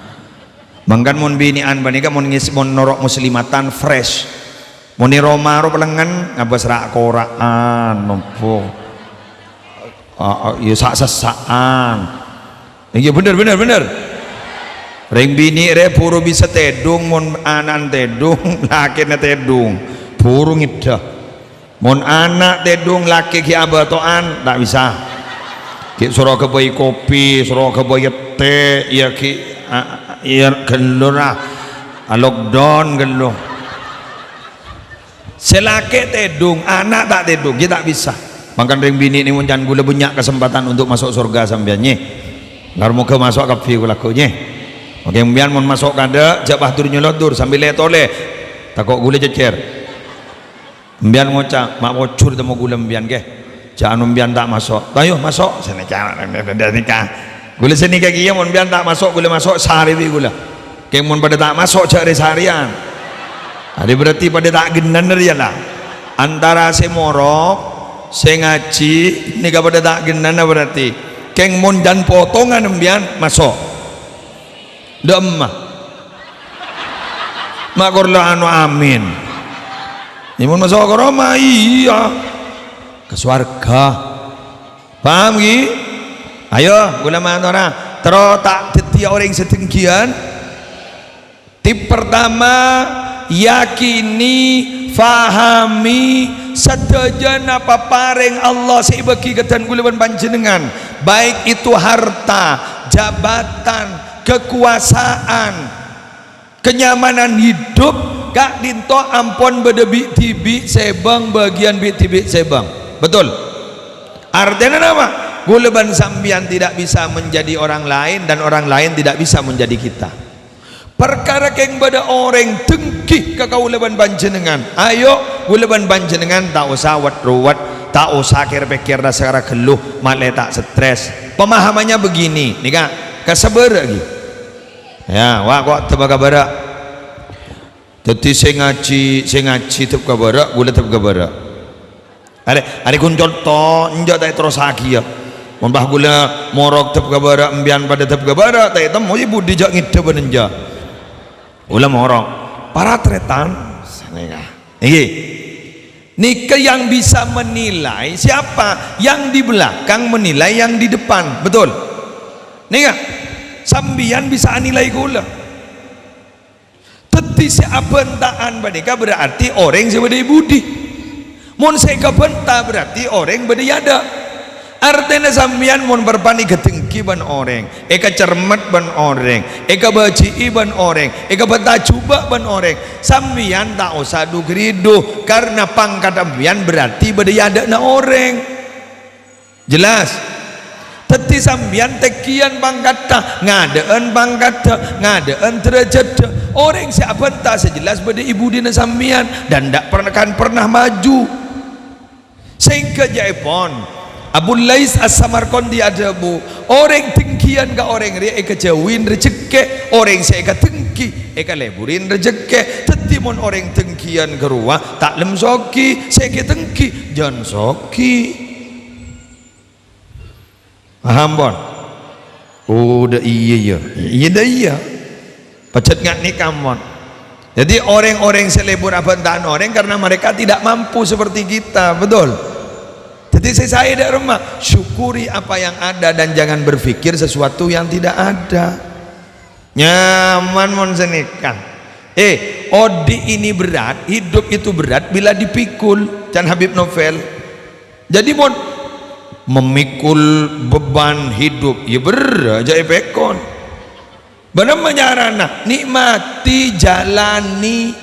Mangkana mon binè'an panèka mon ngis-, mon noro' muslimatan fresh. Mon è roma ro pelengngen ngabâs ra'-kora'an, nobbo. Ah, ah, iyâ sa'-sessa'an. Iyâ, bhender, bhender, bhender. Rèng binè' rè buru bisa tèdung, mon ana'na tèdung, lakèna tèdung. Buru ngèddhâ. Mon ana' tèdung lakè ghi' abâto'an, ta' bisa. Ghi' soro aghâbây kopi, soro aghâbây tè, iyâ ghi', a-, a-, iyâ ghâllu ra. A-lockdown ghâllu. Sè lakè tèdung, ana' ta' tèdung, ghi' ta' bisa. Mangkana rèng binè' nèng mon can ghulâ bânnya' kasempadhân untuk maso' sorghâ sampèyan, nyè. Lar moghâ maso' kabbhi ghu-lagghu, nyè. Oke, sampèyan mon maso' kadâ', jhâ' pas dur-nyolodur, sambi lè-tolè. Tako' ghulâ cècèr. Sampèyan ngoca', "Ma' pojhur temmo ghulâ sampèyan, ghi. Jhâ' anu sampèyan ta' maso'." "Ayo, maso'." Sanèka, nika. Ghulâ sanèka kèya, mon sampèyan ta' maso', ghulâ maso', sarè bi' ghulâ. Kèng mon padâ ta' maso', jhâ' rè-sarèyan. Arèya berarti padâ ta' ghennan rèya, la. Antara sè morok, sè ngajhi, nèka padâ ta' ghennan berarti. Kèng mon jhân potongan sampèyan, maso'. Dâ' emma. Ma' kor la anu amin. È mon maso' ka roma, iyâ. Ka sowarghâ. Paham, ghi? Ayo, ghulâ matora. Terro ta' dhâddhiyâ orèng sè denggiyan. Tip pertama, yakini, fahami, sadhâjâna paparèng Allah sè èbâghi ka dân ghulâ bân panjhennengngan, baik itu harta, jabatan, kekuasaan, kenyamanan hidup, ka'dinto ampon bâdâ bi'-dhibi' sè bâng, bâgiyân bi'-dhibi' sè bâng. Betul? Artèna napa? Ghulâ bân sampèyan tidak bisa menjadi orang lain dan orang lain tidak bisa menjadi kita. Parkara kèng bâdâ orèng denggi ka kaulâ bân panjhennengngan. Ayo, ghulâ bân panjhennengngan ta' osa wet-ruwet, ta' osa kèr-pèkkèr ra-, sakara ghâllu, malè ta' stres. Pemahamannya begini, nèka, ka sabârâ' ghi. Ya, wa' ko' dhâb ka bârâ'. Dhâddhi sè ngajhi, sè ngajhi dhâb ka bârâ', ghulâ dhâb ka bârâ'. Arè, arè ghun conto, enjâ' ta' èterrossaghiyâ. Mon bâ ghulâ morok dhâb ka bârâ', sampèyan padâ dhâb ka bârâ', ta' ètemmo, yâ budi jhâ' ngèdhâ bân enjâ'. Ghulâ morok. Para tarètan, sanèka. Ngghi. Nèka yang bisa menilai siapa? Yang di belakang menilai yang di depan. Betul? Nèka. Sampèyan bisa anilai ghulâ. Dhâddhi sè abhânta'an panèka berarti orèng sè bâdâ è budi. Mon sè èkabhânta berarti orèng bâdâ è adâ'. Artèna sampèyan mon parpa'na èkadenggi bân orèng, èkacermet bân orèng, èkabâji'i bân orèng, èkabhânta jhubâ' bân orèng, sampèyan ta' osa du-ghâridhu, karna pangkaddhâ sampèyan berarti bâdâ è adâ'na orèng. Jelas? Dhâddhi sampèyan tènggiyân pangkaddhâ, ngadâ'ân pangkaddhâ, ngadâ'ân dârâjhâddhâ. Orèng sè abhânta sè jelas bâdâ è budina sampèyan, dan ndak pernah, kan pernah maju. Sehingga jâ'èpon, Abu Lais As-Samarqandi adhâbu, orèng tènggiyân ka orèng rèya èkajhâuwi rajhekkè, orèng sè èkadenggi èkalèburi rajhekkè. Dhâddhi mon orèng tènggiyân ka rowa ta' lem soghi, sè èkatèngghi jân soghi. Paham, pon? Oh, dâ' iyâ, iyâ. Iyâ, dâ' iyâ. Pajhât nga' nèka, mon. Jadi, orèng-orèng sè lebur abhânta'an orèng karena mereka tidak mampu seperti kita, betul? Jadi, sè saè dâ' remma, syukuri apa yang ada dan jangan berpikir sesuatu yang tidak ada. Nyaman mon sanèka. Eh, odi' ini berat, hidup itu berat bila dipikul. Can Habib Novel. Jadi mon memikul beban hidup, ya berrâ' jâ' èpèkol. Bâ'na ma' carana, nikmati, jalani.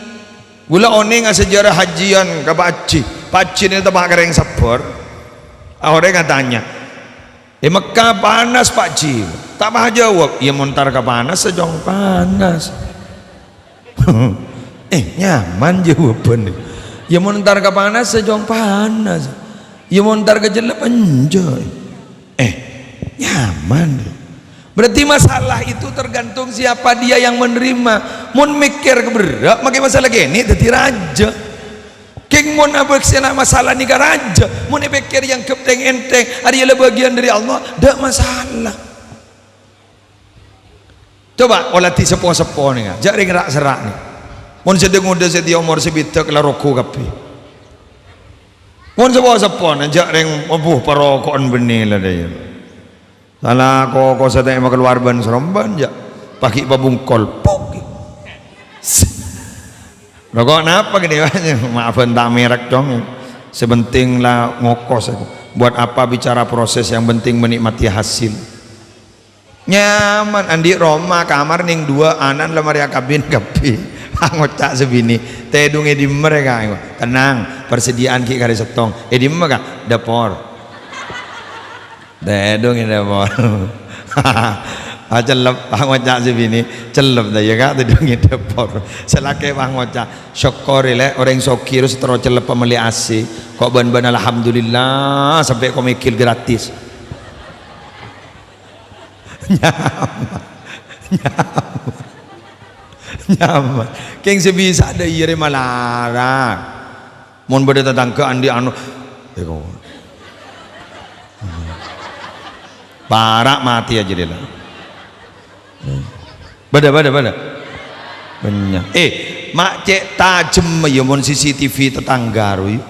Ghulâ onèng asejarah hajjiyân ka Pak Haji. Pak Haji nèka teppa' ka rèng sebbhâr. Orèng atanya, "È Mekka panas, Pak Ji?" Ta' pas ajâwâb, "Iyâ, mon entar ka panas, sè cong panas." Eh, nyaman jâwâbhân. "Iyâ, mon entar ka panas, sè cong panas. Iyâ, mon entar ka cellep, enjâ'." Eh, nyaman. Berarti masalah itu tergantung siapa dia yang menerima. Mon mèkkèr ka berrâ', makè masalah kènè' dhâddhi rajâ. Kèng mon abâksèna masalah nèka rajâ, mon èpèkkèr èangghep tèng-èntèng, arèya la bâgiyân dâri Allah, dâ' masalah. Coba olatè seppo-seppona, jâ' rèng ra'-serra' nè. Mon sè dâ-ngodâ sè dâri omor sè bhidhâk la rogo kabbhi. Mon seppo-seppona, jâ' rèng, abbhu, paroko'an bânnè la dâ' iyâ. Sala koko sè ta' èmakalowar bân-sèromban, jâ'. Paghi' pabungkol. Pok. Roko' napa gini, Pak? Maaf, ta' merek, Cong. Sè penting la ngokos aku. Buat apa bicara proses, yang penting menikmati hasil. Nyaman, andi' roma, kamar nèng duwâ', ana'na la marè akabin kabbhi. Ngoca' sè binè, "Tèdung è dimma rè, Ka'?" "Tenang, persediaan ghi' karè sèttong." "È dimma, Ka'?" "Dâpor." Tèdung è dâpor. Ah, cellep, pas ngoca' sè binè', "Cellep ta' iyâ, Ka', tadâ' ngèdhâp por." Sè lakè' pas ngoca', "Sokkor, Lè', orèng soghi terros terro cellep mellè A C. Ko' bân-bân alhamdulillah, sampè' ko' mèghil gratis." Nyaman. Nyaman. Nyaman. Kèng sè bisa dâ' iyâ rè malara. Mon bâdâ tatangghâ andi' anu, eko. Para' matè jâ rèya la. Bâdâ, bâdâ, bâdâ. Bânnya'. Eh, ma' cè' tajemma yâ mon C C T V tatangghâ rowa yâ.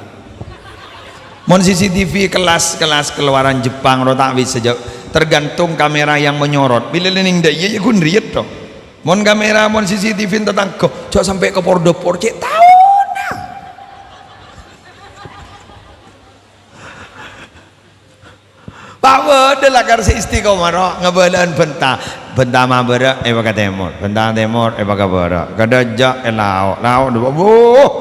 Mon C C T V kelas-kelas keluaran Jepang rowa ta' bisa jâ', tergantung kamera yang menyorot. Bilâ lè nèng dâ' iyâ, yâ ghun rèya to. Mon kamera, mon C C T V tatangghâ, jâ' sampè' ka por-dâpor, cè' taona. Pa' bâdâ lakar sè istiqomah, ro, ngabâlâ'ân bhânta. Bhânta mabârâ' èpaka tèmor, bhânta tèmor èpaka bârâ'. Kadhâjâ' è lao', lao' dhu-, wuh,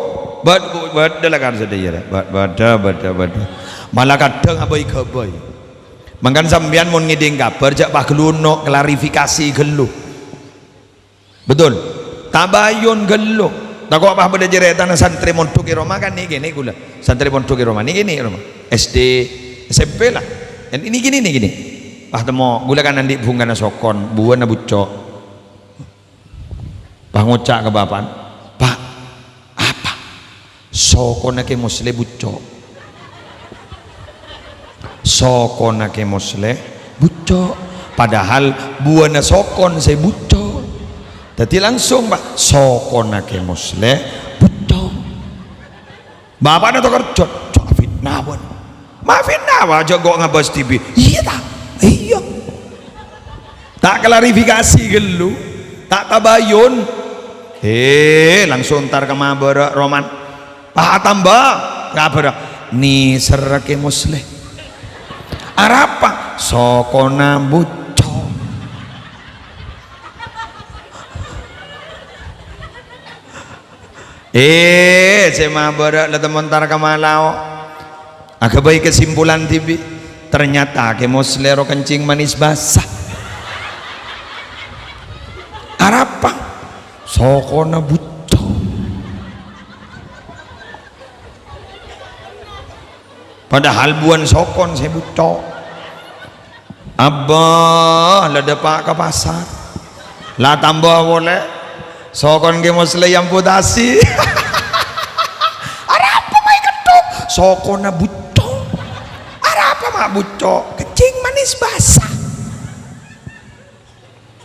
bâd-, bâdâ lakar sadhâjâ, rè. Bâd-, bâdâ, bâdâ, bâdâ. Malah kadhâng abâi-ghâbây. Mangkana sampèyan mon ngèdhing kabhâr, jâ' paghâllu no' klarifikasi ghâllu. Betul. Tabayun ghâllu. Tako' pas bâdâ carètana santrè mondhuk è roma kan nè'-kènè' ghulâ. Santrè mondhuk è roma nè'-kènè' è roma. S D, S M P la. Nè'-kènè', nè'-kènè'. Pas temmo ghulâ kan andi' bhungkana sokon, buwâna bucco'. Pas ngoca' ka bapa'na, "Pa', apa?" "Sokona Kè Moslè bucco'." "Sokona Kè Moslè bucco'." Padahal buwâna sokon sè bucco'. Dâddhi langsung, Pa', "Sokona Kè Moslè bucco'." Bapa'na tokarjhâ, "Jâ' fitnah, bân." "Ma' fitnah, Pa', jâ' ko' ngabâs dhibi'." "Iyâ, ta'?" "Iyâ." Ta' klarifikasi ghâllu, ta' tabayun. Eh, langsung entar ka mabârâ' roman. Pas atamba kabhârrâ, "Nèserra Kè Moslè." "Arapa?" "Sokona bucco'." Eh, sè mabârâ' la temmo entar ka malao. Aghâbây kesimpulan dhibi'. Ternyata Kè Moslè ro kencing manis basah. Arapa? Sokona bucco'. Padahal buwân sokon sè bucco'. Abbâ, la dâpa' ka pasar. La tamba polè. Sokon Kè Moslè èamputasi. Arapa ma' èketthok? Sokona bucco'. Arapa ma' bucco'? Kencing manis basah.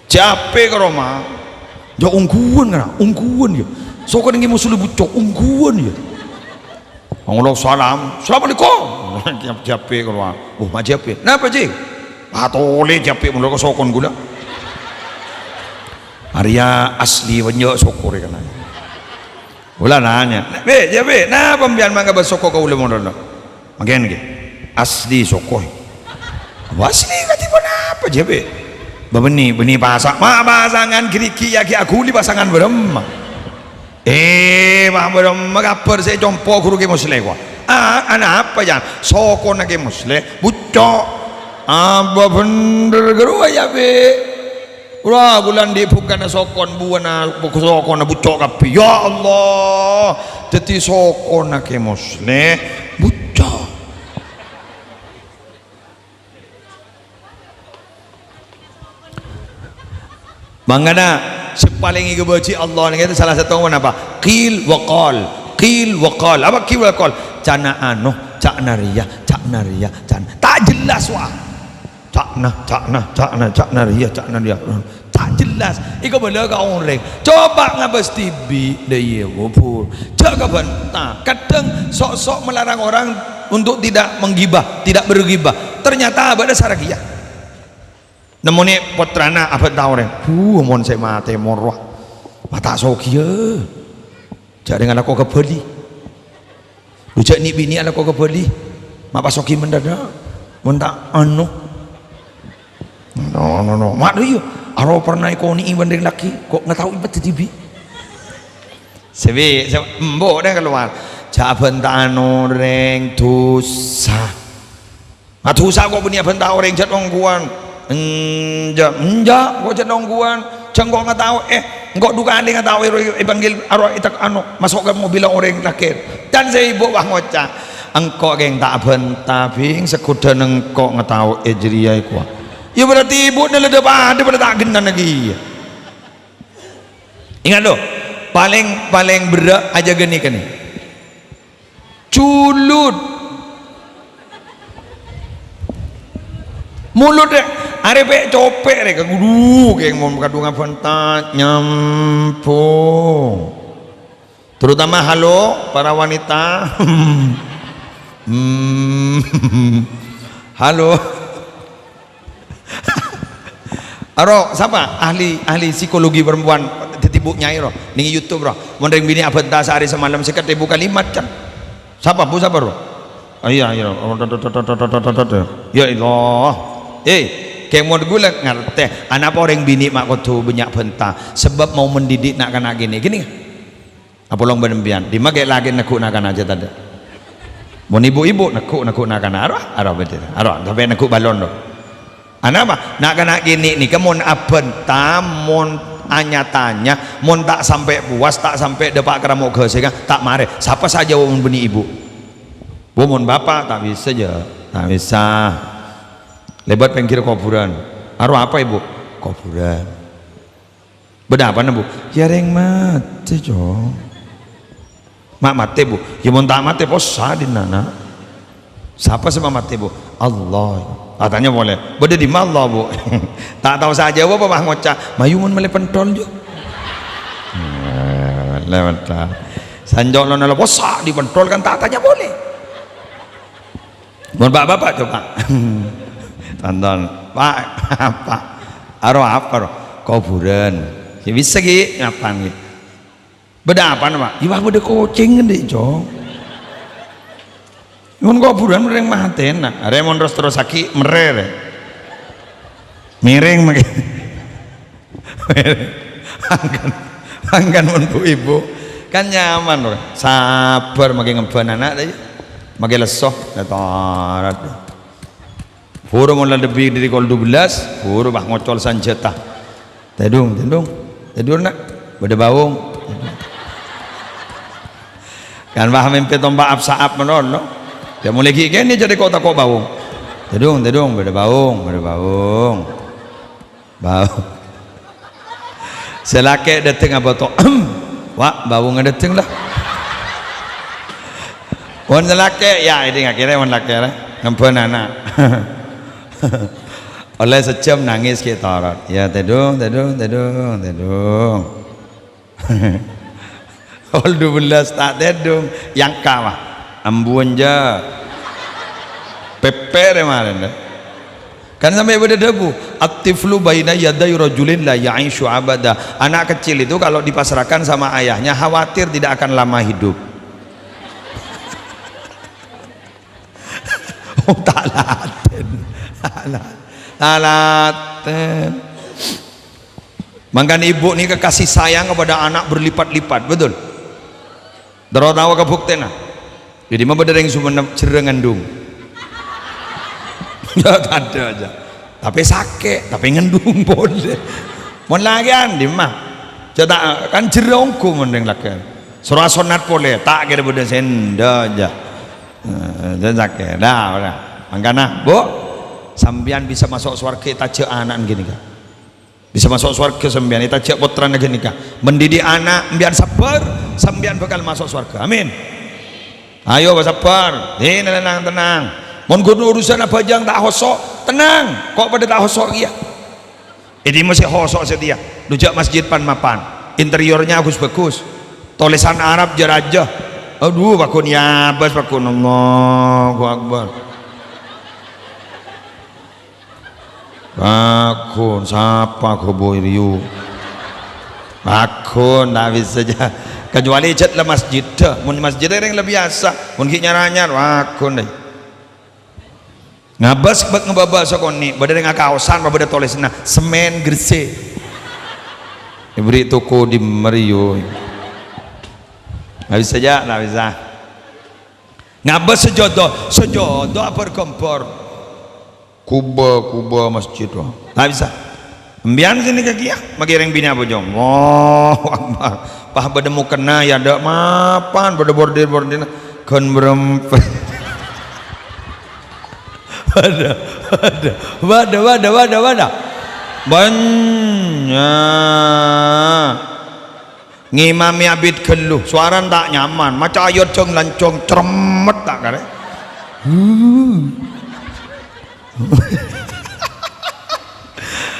Jâpè ka roma. Jâ' ongghuwân, kana? Ongghuwân, yâ. Sokon Kè Moslè bucco', ongghuwân, yâ. Ngolok salam, "Assalamualaikum." Jâpè ka roma. "Oh, ma' Jâpè. Napa, Ji?" "Patolè Jâpè, mon lo' ka sokon ghulâ." "Arèya asli, bânnya' sokor, kana." Ghulâ nanya, "Bè, Jâpè, napa sampèyan ma' ngabâs soko ka kaulâ mon lo'?" "Mangkèn, ghi. Asli soko." "Asli kadhi ponapa, Jâpè?" "Bâ bânnè, bânnè pasa'." "Ma' pasangan ghârighi' yâ ghi' aghuli pasangan bârâmma." "Eh, ma' bârâmma kabhâr sè ècompo' ghuru Kè Moslè, kowa?" "Ah, anapa, Jân?" "Sokona Kè Moslè bucco'." "Apa bhendher ghâruwa, yâ, Bè'?" "Wah, ghulâ andi' bhungkana sokon, buwâna sokona bucco' kabbhi." "Ya Allah, dâddhi sokona Kè Moslè bucco'." Mangkana, sè palèng èkabâji' Allah nèka salah sèttongnga napa? Qil wa qal. Qil wa qal. Apa qil wa qal? Ca'na anu, ca'na rèya, ca'na rèya, ca'na. Ta' jelas, wa. Ca'na, ca'na, ca'na, ca'na rèya, ca'na rèya. Ta' jelas. Èkabâlâ ka orèng. Coba ngabâs dhibi', la iyâ, Bu. Jâ' kabânta. Kadhâng sok-sok melarang orang untuk tidak menggibah, tidak bergibah. Ternyata bâdâ sara kèya. Nemmonè pottrana abânta orèng, "Bu, mon sè matè moro, ma' ta' sogiyâ. Jâ' rèng alako ka Bali. Dhu jâ' nè'-binè' alako ka Bali. Ma' pas sogi mendadak. Mon ta' anu." No, no, no. Ma' dhu iyâ. Aro pernah èkonè'è bân rèng lakè', ko' ngataoè pèdhâ dhibi'. Sè bi-, sè embo' dâ' kalowar. Jâ' abânta orèng dhusa. Aduh, sa' ko' bânnè abânta orèng jât ongghuwân. "Enjâ', enjâ', engko' jhâ' nongghuwân, jhâ' engko' ngataowè, engko' du kalè ngataowè ro èpanggil, aro ètek-, ano, maso' ka mobilla orèng lakè'." Dân sè ibu pas ngoca', "Engko' kèng ta' abânta, Bhing, saghudhân engko' ngataowè jârèya èkowa." Yâ berarti ibuna la dhâ-padhâ padâ ta' ghenna' ghi. Ingat, lo, palèng, palèng berrâ' ajâgâ nèka, nè. Julud. Mulud, rè. Arè pè' copè', rè. Kaduh, kèng mon kadhung abânta nyambhung. Terutama halo para wanita. Hmm. Halo. Aro, sapa ahli, ahli psikologi perempuan, dhâddhi bu nyai, ro, nèng YouTube, ro. Mon rèng binè' abânta saarè samalem sèket èbu kalimat, kan? Sapa, Bu, sapa, ro? Ah, iyâ, iyâ. Ya Allah. Eh, kèng mon ghulâ ngartè, anapa orèng binè' ma' kodhu bânnya' bânta? Sebab mau mendidik na'-kana' kènè'. Gini, Apolong bân empèyan, dimma ghi' lakè' neggu' na'-kana' jhâ' tadâ'. Mon ibu-ibu neggu', neggu' na'-kana', aro, aro bhidhâna, aro, sampè' neggu' balon, ro. Anapa? Na'-kana' kènè' nèka mon abânta, mon nya-tanya, mon ta' sampè' puas, ta' sampè' dâpa' ka ramo' ghâsèngnga, ta' marè. Sapa sè ajâwâb mon bânnè ibu? Bu, mon bapa', ta' bisa, jhâ'. Ta' bisa. Lèbât pèngghir kobhurân. Aro apa, Ibu? Kobhurân. Bâdâ apana, Bu? Yâ rèng matè, Cong. Ma' matè, Bu? Yâ mon ta' matè, possa dinna', na'. Sapa sè ma' matè, Bu? Allah. Atanya polè, "Bâdâ dimma Allah, Bu?" Ta' tao sè ajâwâb apa pas ngoca', "Mayu mon mellè pentol, Jo." Eh, lewat ta'. Sanjolona lo possa di pentol kan ta' tanya polè. Mon pa'-bapa' coba. Tonton. "Pak, apa? Aro apa, ro?" "Kobhurân." "Yâ bisa, ghi'. Ngapan, ghi'?" "Bâdâ apana, Pak?" "Yâ, Pak, bâdâ kocèng andi', Cong." "Mon kobhurân rèng matèna." Arè mon ros-terrossaghi, merrè, rè. Mèrèng mangkèn. Mangkèn, mangkèn mon bu-ibu kan nyaman, ro. Sabbhâr mangkèn ngemban ana', ta, iyâ. Mangkèn lesso, la torat. Buru mon la lebbi dâri kol dubellâs, buru pas ngocol sanjhâta. "Tèdung, tèdung. Tèdung, na'. Bâdâ baung." Kan pas mèmpè tompa' ap-sa'ap manono. Yâ, molaè ghi' kènè' jârèya ko'-tako' baung. "Tèdung, tèdung. Bâdâ baung, bâdâ baung." Bau. Sè lakè' dâteng abâto, "Wa', baungnga dâteng, la." Mon sè lakè', yâ, èdhing akhèrra mon lakè', la. Ngemban ana'. Ollè sajhâm nangès ghi' torot. Yâ, tèdung, tèdung, tèdung, tèdung. Kol dubellâs ta' tèdung, yangka, wa. Ambuwân, jâ. Pèpèrè marèn, dâ. Kan sampè' bâdâ dhâbu, "At-tiflu baina yaday rajulin la ya'isyu abada." Anak kecil itu kalau dipasrahkan sama ayahnya, khawatir tidak akan lama hidup. Oh, ta' latèn. Ta' la-, ta' latèn. Mangkana ibu nèka kasih sayang kepada anak berlipat-lipat, betul? Terutama kabuktèna. Jadi, ma' bâdâ rèng Sumenep jhârâ ngandung. Ya, tadâ' jâ. Tapè sakè', tapè ngandung polè. Mon lakè'an, dimma? Jâ ta', kan jhârâ ongghu mon rèng lakè'an. Soro asonnat polè, ta' kèra bâdâ sènda jâ. Eh, jâ sakè'. Dah, ora. Mangkana, Bu, sampèyan bisa maso' sowarghâ ètajhâ' ana'na ghânèka. Bisa maso' sowarghâ sampèyan, ètajhâ' pottrana ghânèka. Mendidik ana', sampèyan sabbhâr, sampèyan bhâkal maso' sowarghâ. Amin. Ayo, sabbhâr. Tenang, tenang. Mon ghun urusan abhâjâng ta' hoso', tenang. Ko' padâ ta' hoso' kèya. È dimma sè hoso' satèya? Dhu jâ' masjid pan-mapan. Interiornya bagus-bagus. Tolèsan Arab jâ-rajâ. Adhu, pagghun yabâs, pagghun. Allahu Akbar. Pagghun, sapa ghâbây rèya? Pagghun, ta' bisa jâ. Kecuali jhât la masjid, dâ. Mon masjid rèng la biyasa, mon ghi' nyar-anyar, pagghun, dâ. Ngabâs bâk ngabâbâ sakonè', bâdâ rèng akaosan, bâdâ tolèsanna, "Semèn Gresik." Èbherri' toko dimma rèya? Ta' bisa jâ, ta' bisa. Ngabâs sajâdâ, sajâdâ abhâr-ghembhâr. Kuba, kuba masjid, wah. Ta' bisa. Embiyan sini ka kiyâ, makè rèng binè' abhâjâng. Allahu Akbar. Pas bâdâ mokèna, ya, adâ' mapan, bâdâ bordir-bordirna. Ghân berempet. Bâdâ, bâdâ, bâdâ, bâdâ, bâdâ, bâdâ. Bânnya'. Ngimami abit ghâllu, sowarana ta' nyaman, maca ayat jâng-lanjhâng, cremmet ta' karè.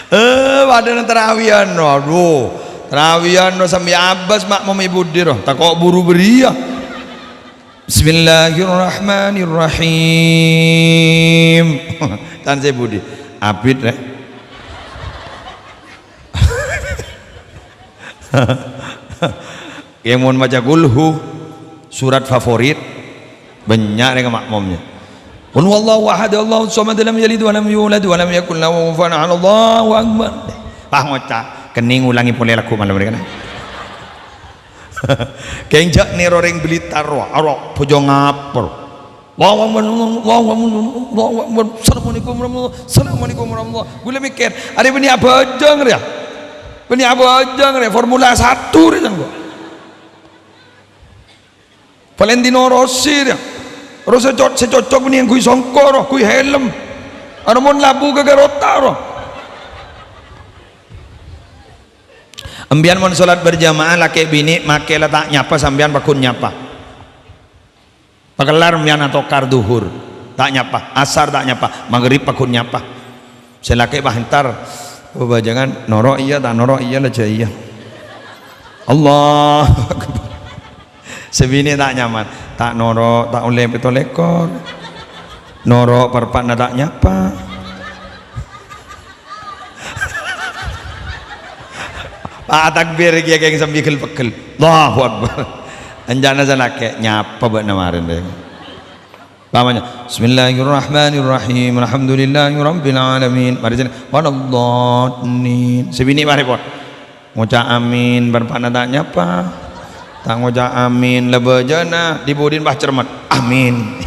Eh, padâna tarawiyan, aduh. Tarawiyan, sambi abâs makmum è budi, roh. Tako' buru bâriyâ. Bismillahirrahmanirrahim. Can sè budi. Abit, rè. Kèng mon maca kulhu, surat favorit, bânnya' rèng makmumnya. Qul huwallahu ahad, Allahus samad, lam yalid wa lam yulad, wa lam yakul lahu kufuwan ahad. Allahu Akbar. Pas ngoca', kennèng ngolangè polè lagghu malem rèya, kan? Kèng jhâ' nèro rèng Blitar, ro, aro, bhâjâng ngapèl. Allahu Akbar, Allahu Akbar, Allahu Akbar. Assalamualaikum warahmatullah. Assalamualaikum warahmatullah. Ghulâ mèkkèr, arè bânnè abhâjâng rèya. Bânnè abhâjâng rèya, Formula satu rèya, sangko'. Valentino Rossi rèya. Ro sè co-, sè cocok bânnè ngangghuy songko', ro, ngangghuy helm. Aro mon labu ka Garota, ro. Embiyan mon sholat berjamaah, lakè' binè' makè la ta' nyapa, sampèyan pagghun nyapa. Pakellar mèyan atokar dhuhur, ta' nyapa, asar ta' nyapa, maghrib pagghun nyapa. Sè lakè' pas entar, oh, bhâjângan, noro' iyâ, ta' noro' iyâ, la jâ iyâ. Allahu Akbar. Sè binè' ta' nyaman, ta' noro', ta' ollè pètto lèkor. Noro' parpa'na ta' nyapa. Pas takbir kèya kèng sambi ghel-peghel. Allahu Akbar. Encana sè lakè' nyapa bâ'na marèn, rè. Pamanya, "Bismillahirrahmanirrahim. Alhamdulillahirabbil alamin." Marè sènè, "Waladdallin." Sè binè' marè pon. Ngoca' amin, bârâmpa'na ta' nyapa. Ta' ngoca' amin, la bhâjâna, dhi-budhina pas cermet. Amin.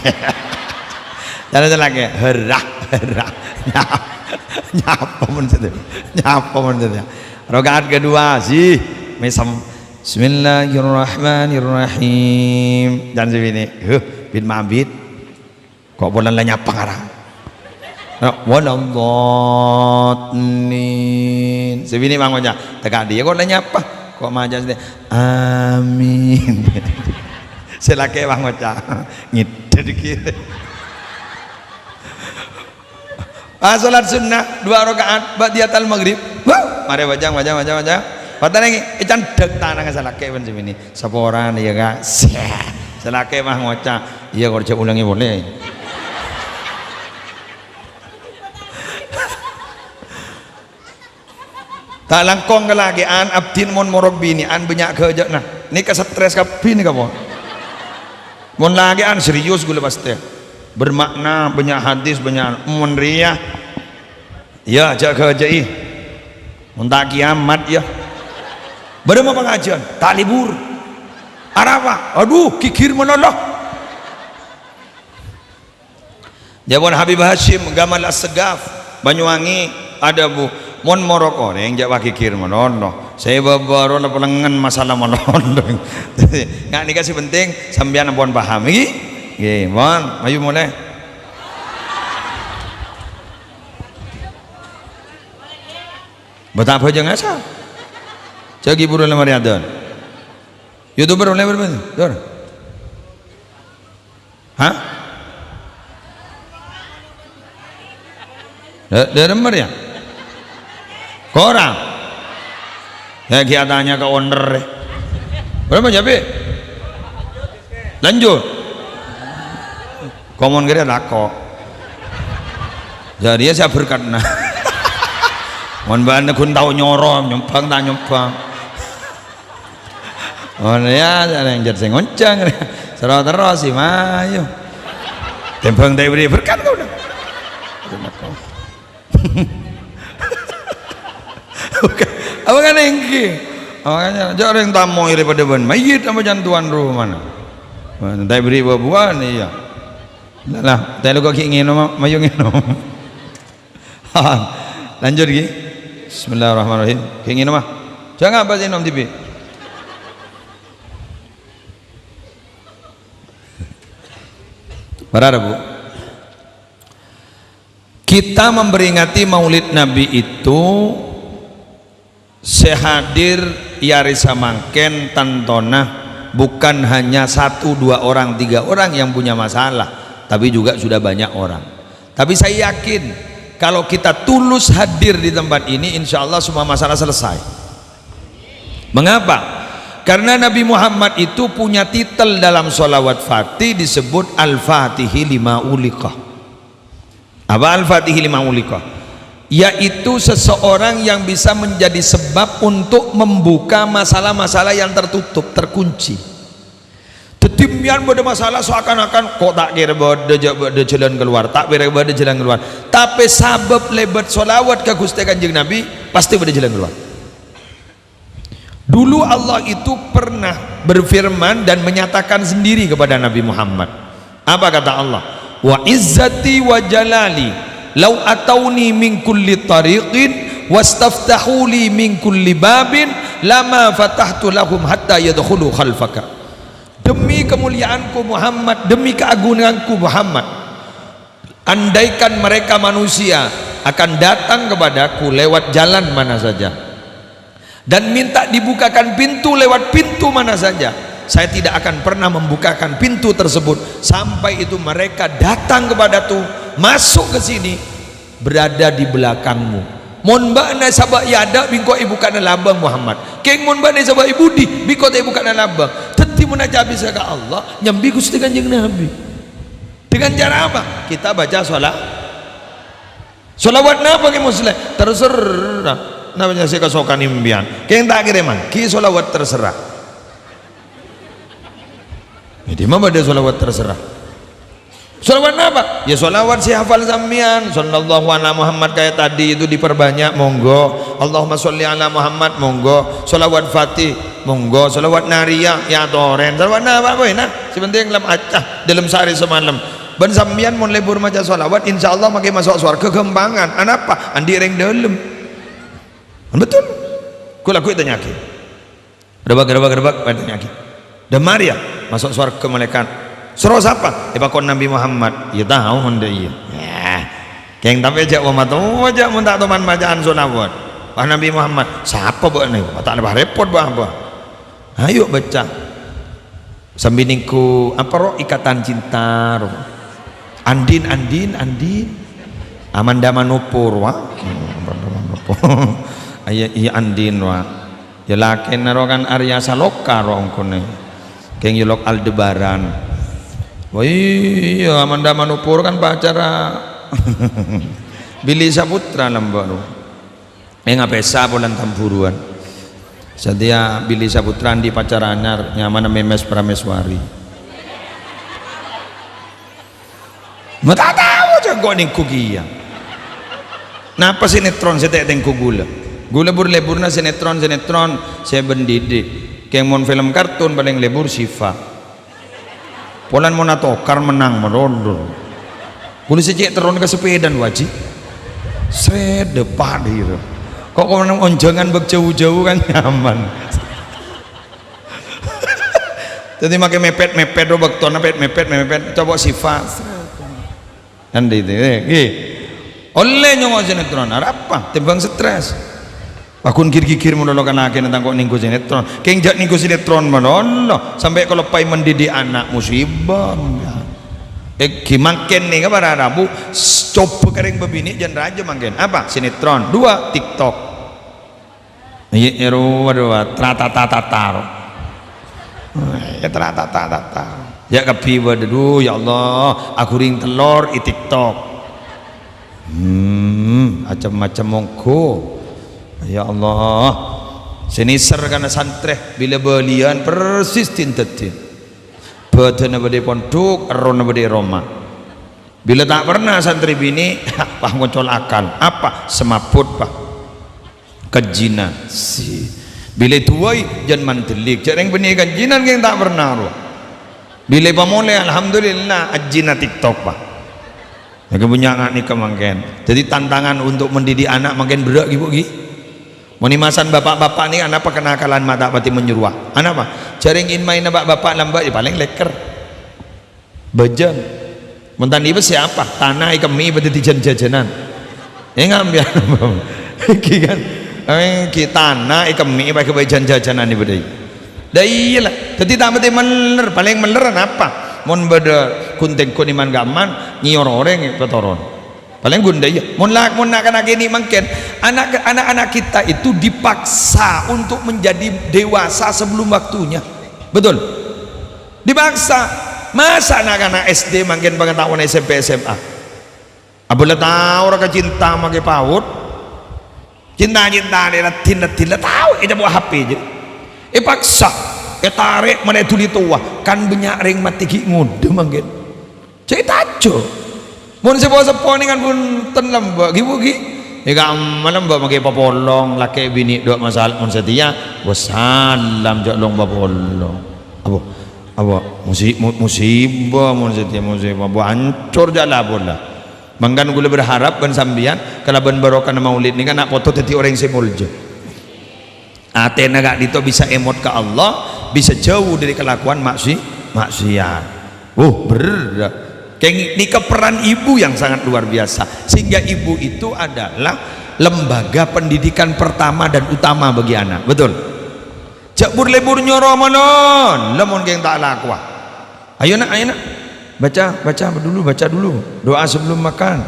Cara sè lakè', herra, herra. Nyapa mon sè, nyapa mon sè. Rakaat kedua, sih, mèsem. Bismillahirrahmanirrahim. Can sè binè', huh, bit mabit. Ko' polana la nyapa ngarang. Waladdallin. Sè binè' pas ngoca', "Tèka dhiyâ ko' la nyapa?" Ko' maca sè, "Amin." Sè lakè' pas ngoca', "Ngèdhâ dhikit." Ah, sholat sunnah dua rakaat ba'diyatal maghrib. Wuh, marè bhâjâng, bhâjâng, bhâjâng, bhâjâng. Pas tanèngè, ècandhâk tanangnga sè lakè' bân sè binè'. Saporana, iyâ, Ka'. Sè lakè' pas ngoca', "Iyâ, kor jhâ' olangè polè." Ta' langkong kalakè'an, abdhina mon morok binè'an bânnya' ghâjâna. Nèka stres kabbhi nèka, pon. Mon lakè'an serius ghulâ pastè. Bermakna, bânnya' hadis, bânnya' mon rèya. Iyâ, jhâ' ghâjâi. Mon ta' kiyamat, iyâ. Bârâmma pangajiân? Ta' libur. Arapa? Adhu, ghighir malolo. Jâwâbhân Habib Hasyim, Gamal Assegaf, Banyuwangi, adhâbu, "Mon morok orèng, jhâ' paghighir malolo. Sè bâbâ rowa la pelengngen masalah malolo." Nga' nèka sè penting, sampèyan ampon paham. Ngghi? Ngghi, mon. Mayu molè. Bâta' bhâjâng asal. Jhâ' ghi' buru la marè adân. YouTuber olè bârâmma, Dur? Hah? Dâ-, dâremma rèya? Korang? Yâ, ghi' atanya ka owner, rè. Bârâmma, Jabi? Lanjut. Komon kèra tako'. Jârèya sè berkatna. Mon bâ'na ghun tao nyoro, nyombhâng ta' nyombhâng. Mon ya, sareng jhât sè ngoncang. Soro terros sè mayu. Tèmbhâng ta' èberri' berkat kaulâ. Oke. Apa kan èngghi? Makanya, jhâ' rèng tamoy rè padâ bân mayyit apa can tuan rumana. Ta' èberri' bâbuwân, iyâ. Lah, tèlo kok ghi' ngènom, mayu ngènom. Lanjut, ghi. Bismillahirrahmanirrahim. Kèngèng mah. Jhâ' ngabâs è nom dhibi'. Para rabu. Kita memperingati Maulid Nabi itu sè hadir è arè samangkèn tantona bukan hanya satu, dua orang, tiga orang yang punya masalah, tapi juga sudah banyak orang. Tapi saya yakin, kalau kita tulus hadir di tempat ini, insya Allah semua masalah selesai. Mengapa? Karena Nabi Muhammad itu punya titel dalam sholawat Fatih, disebut Al-Fatihi lima uliqa. Apa Al-Fatihi lima uliqa? Yaitu seseorang yang bisa menjadi sebab untuk membuka masalah-masalah yang tertutup, terkunci. Dhâddhi, sampèyan bâdâ masalah, seakan-akan, "Kok ta' kèra bâdâ, jhâ' bâdâ jalan keluar, ta' kèra bâdâ jalan keluar." Tapè sabâb lèbât sholawat ka Ghustè Kanjeng Nabi, pastè bâdâ jalan keluar. Dulu Allah itu pernah berfirman dan menyatakan sendiri kepada Nabi Muhammad. Apa kata Allah? "Wa izzati wa jalali, lau atauni min kulli tariqin, wastaftahu li min kulli babin, lama fatahtu lahum hatta yadkhulu khalfaka." Demi kemuliaanku Muhammad, demi keagunganku Muhammad, andaikan mereka manusia akan datang kepadaku lewat jalan mana saja, dan minta dibukakan pintu lewat pintu mana saja, saya tidak akan pernah membukakan pintu tersebut sampai itu mereka datang kepadaku, masuk ke sini, berada di belakangmu. Mon bâ'na sabâ' è adâ', bi' engko' èbuka'na labâng, Muhammad. Kèng mon bâ'na sabâ' è budi, bi' engko' ta' èbuka'na labâng. Dhâddhi, mon ajâ' bisa ka Allah, nyambi Ghustè Kanjeng Nabi. Dengan cara apa? Kita baca shola-, sholawat napa, Kè Musleh? Terserah. Napa sè kasokan sampèyan? Kèng ta' kèra manggi sholawat terserah. Jadi, ma bâdâ sholawat terserah? Sholawat napa? Ya, sholawat sè hafal sampèyan. Sallallahu ala Muhammad kayak tadi itu diperbanyak, monggo. Allahumma sholli ala Muhammad, monggo. Sholawat Fatih, monggo. Sholawat Nariyah, ya torèn. Sholawat napa, boy? Nah, sè penting lem acah, dalam sehari semalam. Bân sampèyan mon lebur maca sholawat, insya Allah makkè maso' sowarghâ ghâmpangan. Anapa? Andi' rèng dâlem. Kan betul? Ghulâ ghu' ètanya'aghi. Grebek, grebek, grebek, ètanya'aghi. "Dâ' marè, yâ, maso' sowarghâ malaèkat." "Soro sapa?" "Èpakon Nabi Muhammad." "Yâ, tao mon dâ' iyâ." Yâ. Kèng tapè jhâ' wa matowa, jhâ' mon ta' toman maca'an sholawat. "Wah, Nabi Muhammad." "Sapa bâ'na?" "Wah, ta' lèbât rèpot, Bâh, Bâh. Ayo baca. Sambi nèngghu, apa, ro, ikatan cinta, ro. Andin, Andin, Andin. Amanda Manopo, ro, wa." Amanda Manopo. Iya, iya, Andin, wa. Ya, lakèna, ro, kan Arya Saloka, ro, ongkona. Kèng yolok Aldebaran. Wah, iya, Amanda Manopo, ro, kan pacara Billy Saputra, lambâ', ro. È ngapèsa polana tamburuwân. Satèya Billy Saputra andi' pacar anyar, nyamana Memes Prameswari. Ma' ta' tao jhâ' engko' nèngghu kèya. Napa sinetron sè ta' èngghu ghulâ? Ghulâ bur-leburna sinetron-sinetron sè bân didik. Kèng mon film kartun palèng lebur Syifa. Polana mon atokar mennang malolo. Ghulâ sè cè' terron ka sepèdana, Waji. Sret, dâpa' dhira. Kok, kok onjhângan bâk jâu-jâu kan nyaman. Dhâddhi makkè mepet-mepet, ro, bâktona pet-mepet, mepet, coba Syifa. Kan itu, eh, ngghi. Ollè nyongngo' sinetron, arapa? Tèmbhâng stres. Pagghun gir-gigir malolo ka lakèna tang kok nèngghu sinetron. Kèng jhâ' nèngghu sinetron malolo, sampè' kaloppaè mendidik ana', musibah. Eh, ghi mangkèn nèka para rabu, s-, coba ka rèng bâbinè' jân rajâ mangkèn. Apa? Sinetron. Dua, TikTok. Iyâ, iyâ, rowa, rowa, tratata-tata, ro. Ya, tratata-tata. Ya, kabbhi bâdâ, duh, ya Allah, aghuring tellor è TikTok. Hmm, macem-macem mongghu. Ya Allah. Sè nèser kana santrè, bilâ bâliyân persis din-dâddin. Bâdâna bâdâ è pondhuk, errohna bâdâ è roma. Bilâ ta' pernah santrè binè', wah, ngoncol akal. Apa? Semaput, Pak. Kajjina. Si. Bilâ duwâi, jân mandellik. Jhâ' rèng bânnè kajjinan kèng ta' pernah, ro. Bilâ pamolè, alhamdulillah, ajjina TikTok, Pak. Lagi punya anak nèka mangkèn. Jadi tantangan untuk mendidik anak mangkèn berrâ' ghi, Bu, ghi. Mon è masan bapak-bapak nèka anapa kenakalan ma' ta' patè manyorowa. Anapa? Jhâreng in-maènna bapak-bapak lambâ', ya palèng lèkèr. Bâjâng. Mon ta' nèka siapa? Tana èkemmè'è bâdâ dhâddhi jhân-jhâjhânan. Èngam ya. Ghi kan. Ènggi tana èkemmè'è pas ghâbây jhân-jhâjhânan è bâdâ. Lah iyâ la. Dhâddhi ta' patè mèller, palèng mèller anapa? Mon bâdâ ghun-tèngghun è man-kamman, nyèyor orèng èpatoron. Palèng ghun dâ' iyâ. Mon la-, mon na'-kana' kènè' mangkèn, anak, anak-anak kita itu dipaksa untuk menjadi dewasa sebelum waktunya. Betul? Dipaksa. Masa na'-kana' S D mangkèn pangataowanna S M P, S M A? Abâ la tao ra ka cinta makè PAUD. Cinta-cinta nè raddhin-raddhin la tao ècapo' H P jâ. Èpaksa, ètarè' malè dhuli towa. Kan bânnya' rèng matè ghi' ngodâ mangkèn. Jâ' ètajâ. Mon seppo-seppo nèngan bhunten lambâ', ghi, Bu, ghi. È kamma lambâ' makè papolong, lakè' binè' dâ' masalah mon satèya. Wassalam jâ' long papolong. Apa? Apa? Musi-, mu-, musibah, mon satèya musibah. Bu, ancor jâ' la-pola. Mangkana kaulâ berharap bân sampèyan, kalabân barokahna maulid nèka, na' poto dhâddhi orèng sè molja. Atèna ka'dinto bisa èmot ka Allah, bisa jauh dari kelakuan maksi-, maksiat. Oh, berrâ'. Kèng-, nèka peran ibu yang sangat luar biasa. Sehingga ibu itu adalah lembaga pendidikan pertama dan utama bagi anak. Betul? Jâ' bur-lebur nyoro manon, lamon kèng ta' lakowa. Ayo, Nak, ayo, Nak. Baca, baca dulu, baca dulu. Doa sebelum makan.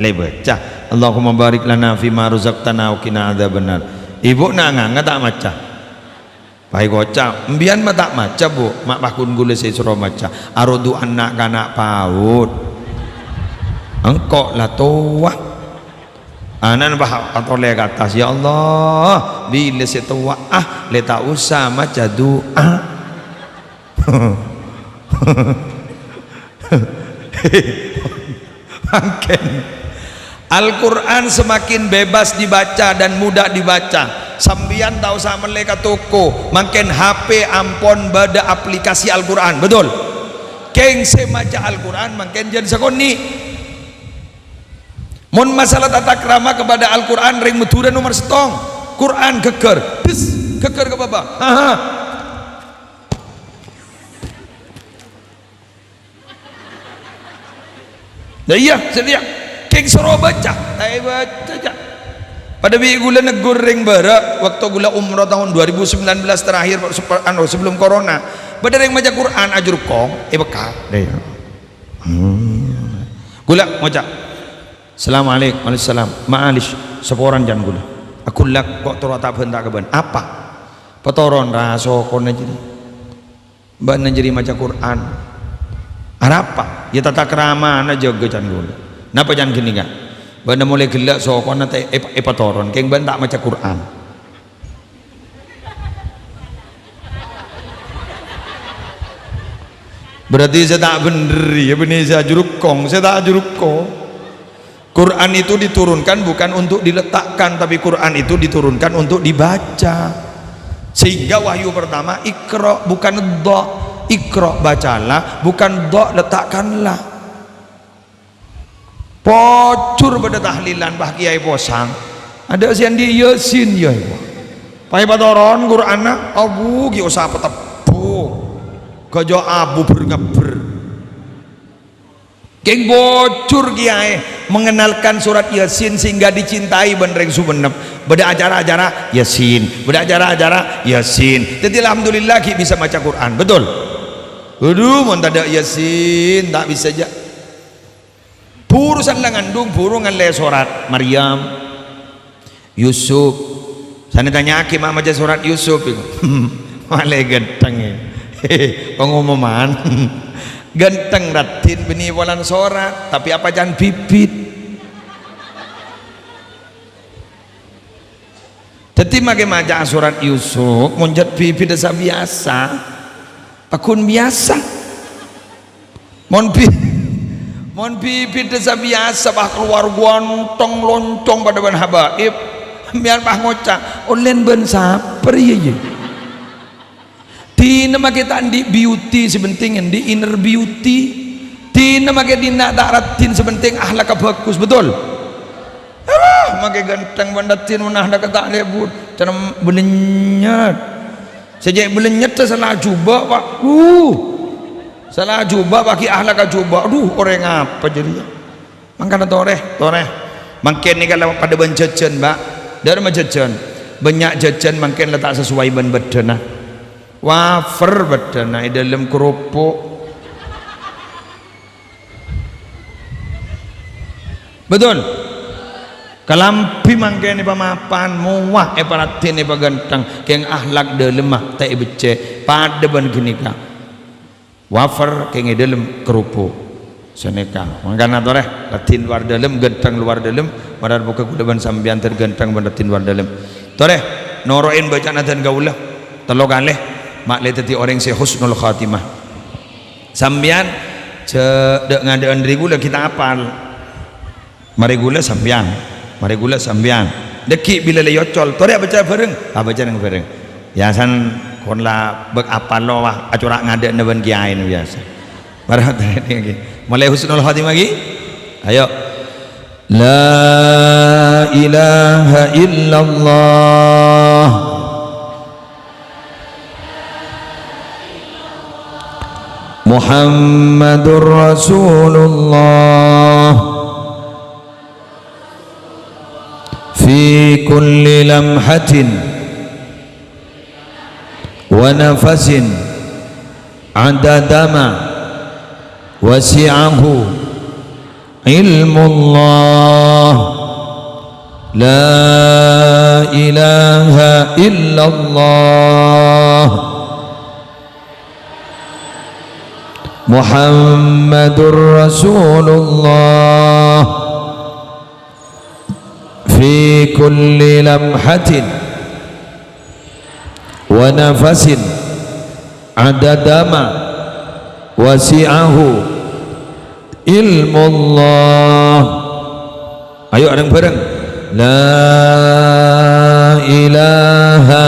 Lè baca. "Allahumma barik lana fima razaqtana wa qina adzabannar." Ibu na' nganga ta' maca? Pas èkoca', "Embiyan ma' ta' maca, Bu?" "Ma' paggun kaulâ sè èsoro maca." Arodu'an na'-kana' PAUD. Engko' la towa. Ana'na pas atolè ka attas, "Ya Allah, bilâ sè towa, ah, lè ta' osa maca du'a." Mangkèn. Al-Quran semakin bebas dibaca dan mudah dibaca. Sampèyan ta' osa mellè ka toko, mangkèn H P ampon bâdâ aplikasi Al-Quran, betul? Kèng sè maca Al-Quran mangkèn jân sakonè'. Mon masalah tata krama kepada Al-Quran, rèng Madhurâ nomer sèttong. Quran ghâggâr, des, ghâggâr ka bâbâ. Ha, ha. Lah iyâ, satèya. Kèng soro baca, ta' èbaca, jâ'. Padâ bi' kaulâ neggur rèng bârâ', bâkto kaulâ umroh taon dua ribu sembilan belas terakhir, sepe-, anu, sebelum corona. Bâdâ rèng maca Quran ajhurukkong, è Mekka. Lah iyâ. Hmm. Kaulâ ngoca', "Assalamualaikum." "Waalaikumsalam." "Ma'alish, saporana can kaulâ. Aghulâ ko' terro ta' bânta' ka bâ'na." "Apa?" "Patoron ra sokona jârèya." "Bâ'na jârèya maca Quran." "Arapa?" "Yâ tata kramana jâgâ can kaulâ." "Napa can ghânèka?" "Bâ'na molaè ghellâ' sokona ta' è-, èpatoron, kèng bâ'na ta' maca Quran." Berarti sè ta' bhendher, yâ, bânnè sè ajhurukkong, sè ta' ajhurukkong. Quran itu diturunkan bukan untuk diletakkan, tapi Quran itu diturunkan untuk dibaca. Sehingga wahyu pertama, "Iqra'," bukan "dha'." "Iqra'," bacalah, bukan "dha'," letakkanlah. Pojhur bâdâ tahlilan, pas kèyaè posang. Adâ' sè andi' Yasin, yâ, yâ. Pas èpatoron Qur'anna, abu, ghi' osa patebbu. Ghâjâ abu bher-ngabbher. Kèng pojhur kèyaè mengenalkan surat Yasin sehingga dicintai bân rèng Sumenep. Bâdâ acara-acara Yasin, bâdâ acara-acara Yasin. Dhâddhi, alhamdulillah, ghi' bisa maca Qur'an. Betul? Waduh, mon tadâ' Yasin, ta' bisa jâ. Buru san la ngandung, buru ngallè sorat Maryam, Yusuf. Sanè tanya'aghi ma' maca sorat Yusuf iku. Malè ghântheng, ya. Pengumuman. Ghântheng raddhin bânnè polana sorat, tapè apa can bibit. Dhâddhi makè maca'a sorat Yusuf, mon jhât bibit sa biyasa, paggun biyasa. Mon bi-, mon bibit sa biyasa, pas kalowar ghântheng loncong padâ bân habaib, sampèyan pas ngoca', "Ollèna bân sapa rèya, yâ?" Dinah makè ta' andi' beauty sè penting, andi' inner beauty. Dinah makè dinah ta' raddhin, sè pentèng akhlakka bhâghus, betul? Wah, makè ghântheng bân raddhin, mon akhlakka ta' lebur, cerrem bâlènyet. Sè cè' bâlènyet sè sala jhubâ', Pak. Uh. Sala jhubâ', paghi' akhlakka jhubâ'. Adhu, orèng apa jârèya? Mangkana torè, torè. Mangkèn nèka la padâ bân jhâjhân, Pak. Dâ'remma jhâjhân. Bânnya' jhâjhân mangkèn la ta' sesuai bân bâddhânna. Wafer bâddhânna, è dâlem kerupuk. Betul? Kalambhi mangkèn èpamapan, mowa èparaddhin, èpaghântheng, kèng akhlak dâlemma ta' èbeccè', padâ bân ghânèka. Wafer kèng è dâlem kerupuk. Sanèka. Mangkana torè, raddhin luar dâlem, ghântheng luar dâlem, marar moghâ kaulâ bân sampèyan dhân ghântheng bân raddhin luar dâlem. Torè, noro'è bâca'na dhân kaulâ, tello kalè, ma' lè dhâddhi orèng sè husnul khatimah. Sampèyan jhâ' dâ'-ngadâ'ân ri kaulâ ghi' ta' apal. Marè kaulâ sampèyan, marè kaulâ sampèyan. Dâgghi' bilâ la èocol, torè abâca bhâreng, abâca rèng-bhâreng. Biasana kon la bâk apal lo, wah, acora' ngadâ'na bân kèyaèna biasa. Mara, molaè husnul khatimah ghi. Ayo. La ilaha illallah. محمد رسول الله. في كل لمحة ونفس عدد ما وسعه علم الله. لا إله إلا الله. محمد رسول الله. في كل لمحة ونفس عدد ما وسعه علم الله. Ayo, rèng-bhâreng. La ilaha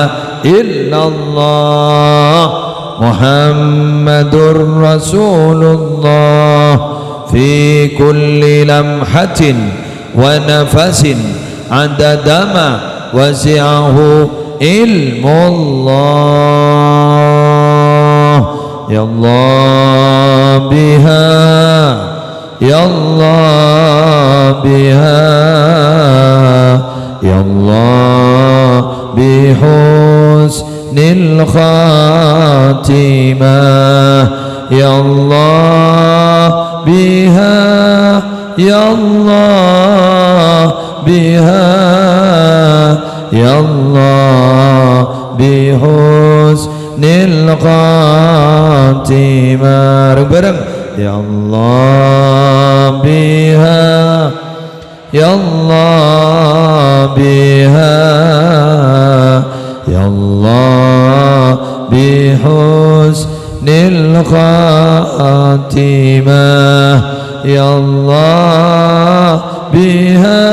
illallah Muhammadur Rasulullah fi kulli lamhatin wa nafasin adada ma wasi'ahu ilmullah. Ya Allah biha, ya Allah biha, ya Allah bihusnil khatimah. Ya Allah biha, ya Allah biha, ya Allah bihusnil khatimah. Rèng-bhâreng. Ya Allah biha, ya Allah biha, ya Allah bihusnil khatimah. Ya Allah biha,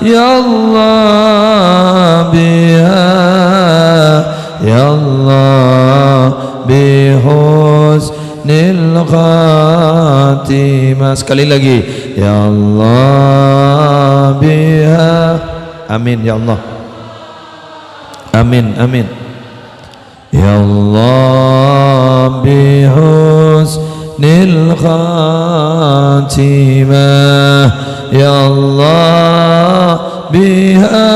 ya Allah biha, ya Allah bihusnil khatimah. Sekali lagi. Ya Allah biha. Amin, ya Allah. Amin, amin. Ya Allah bihusnil khatimah. Ya Allah biha,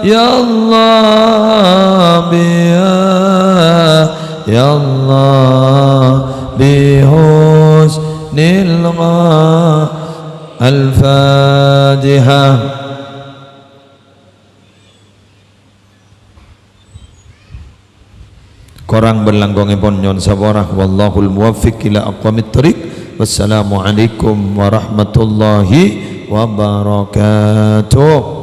ya Allah biha, ya Allah bihusnil kha-, Al-Fatihah. Korang bân langkongèpon nyo'on sapora. Wallahul muwaffiq ila aqwamit thoriq. Wassalamualaikum warahmatullahi wabarakatuh.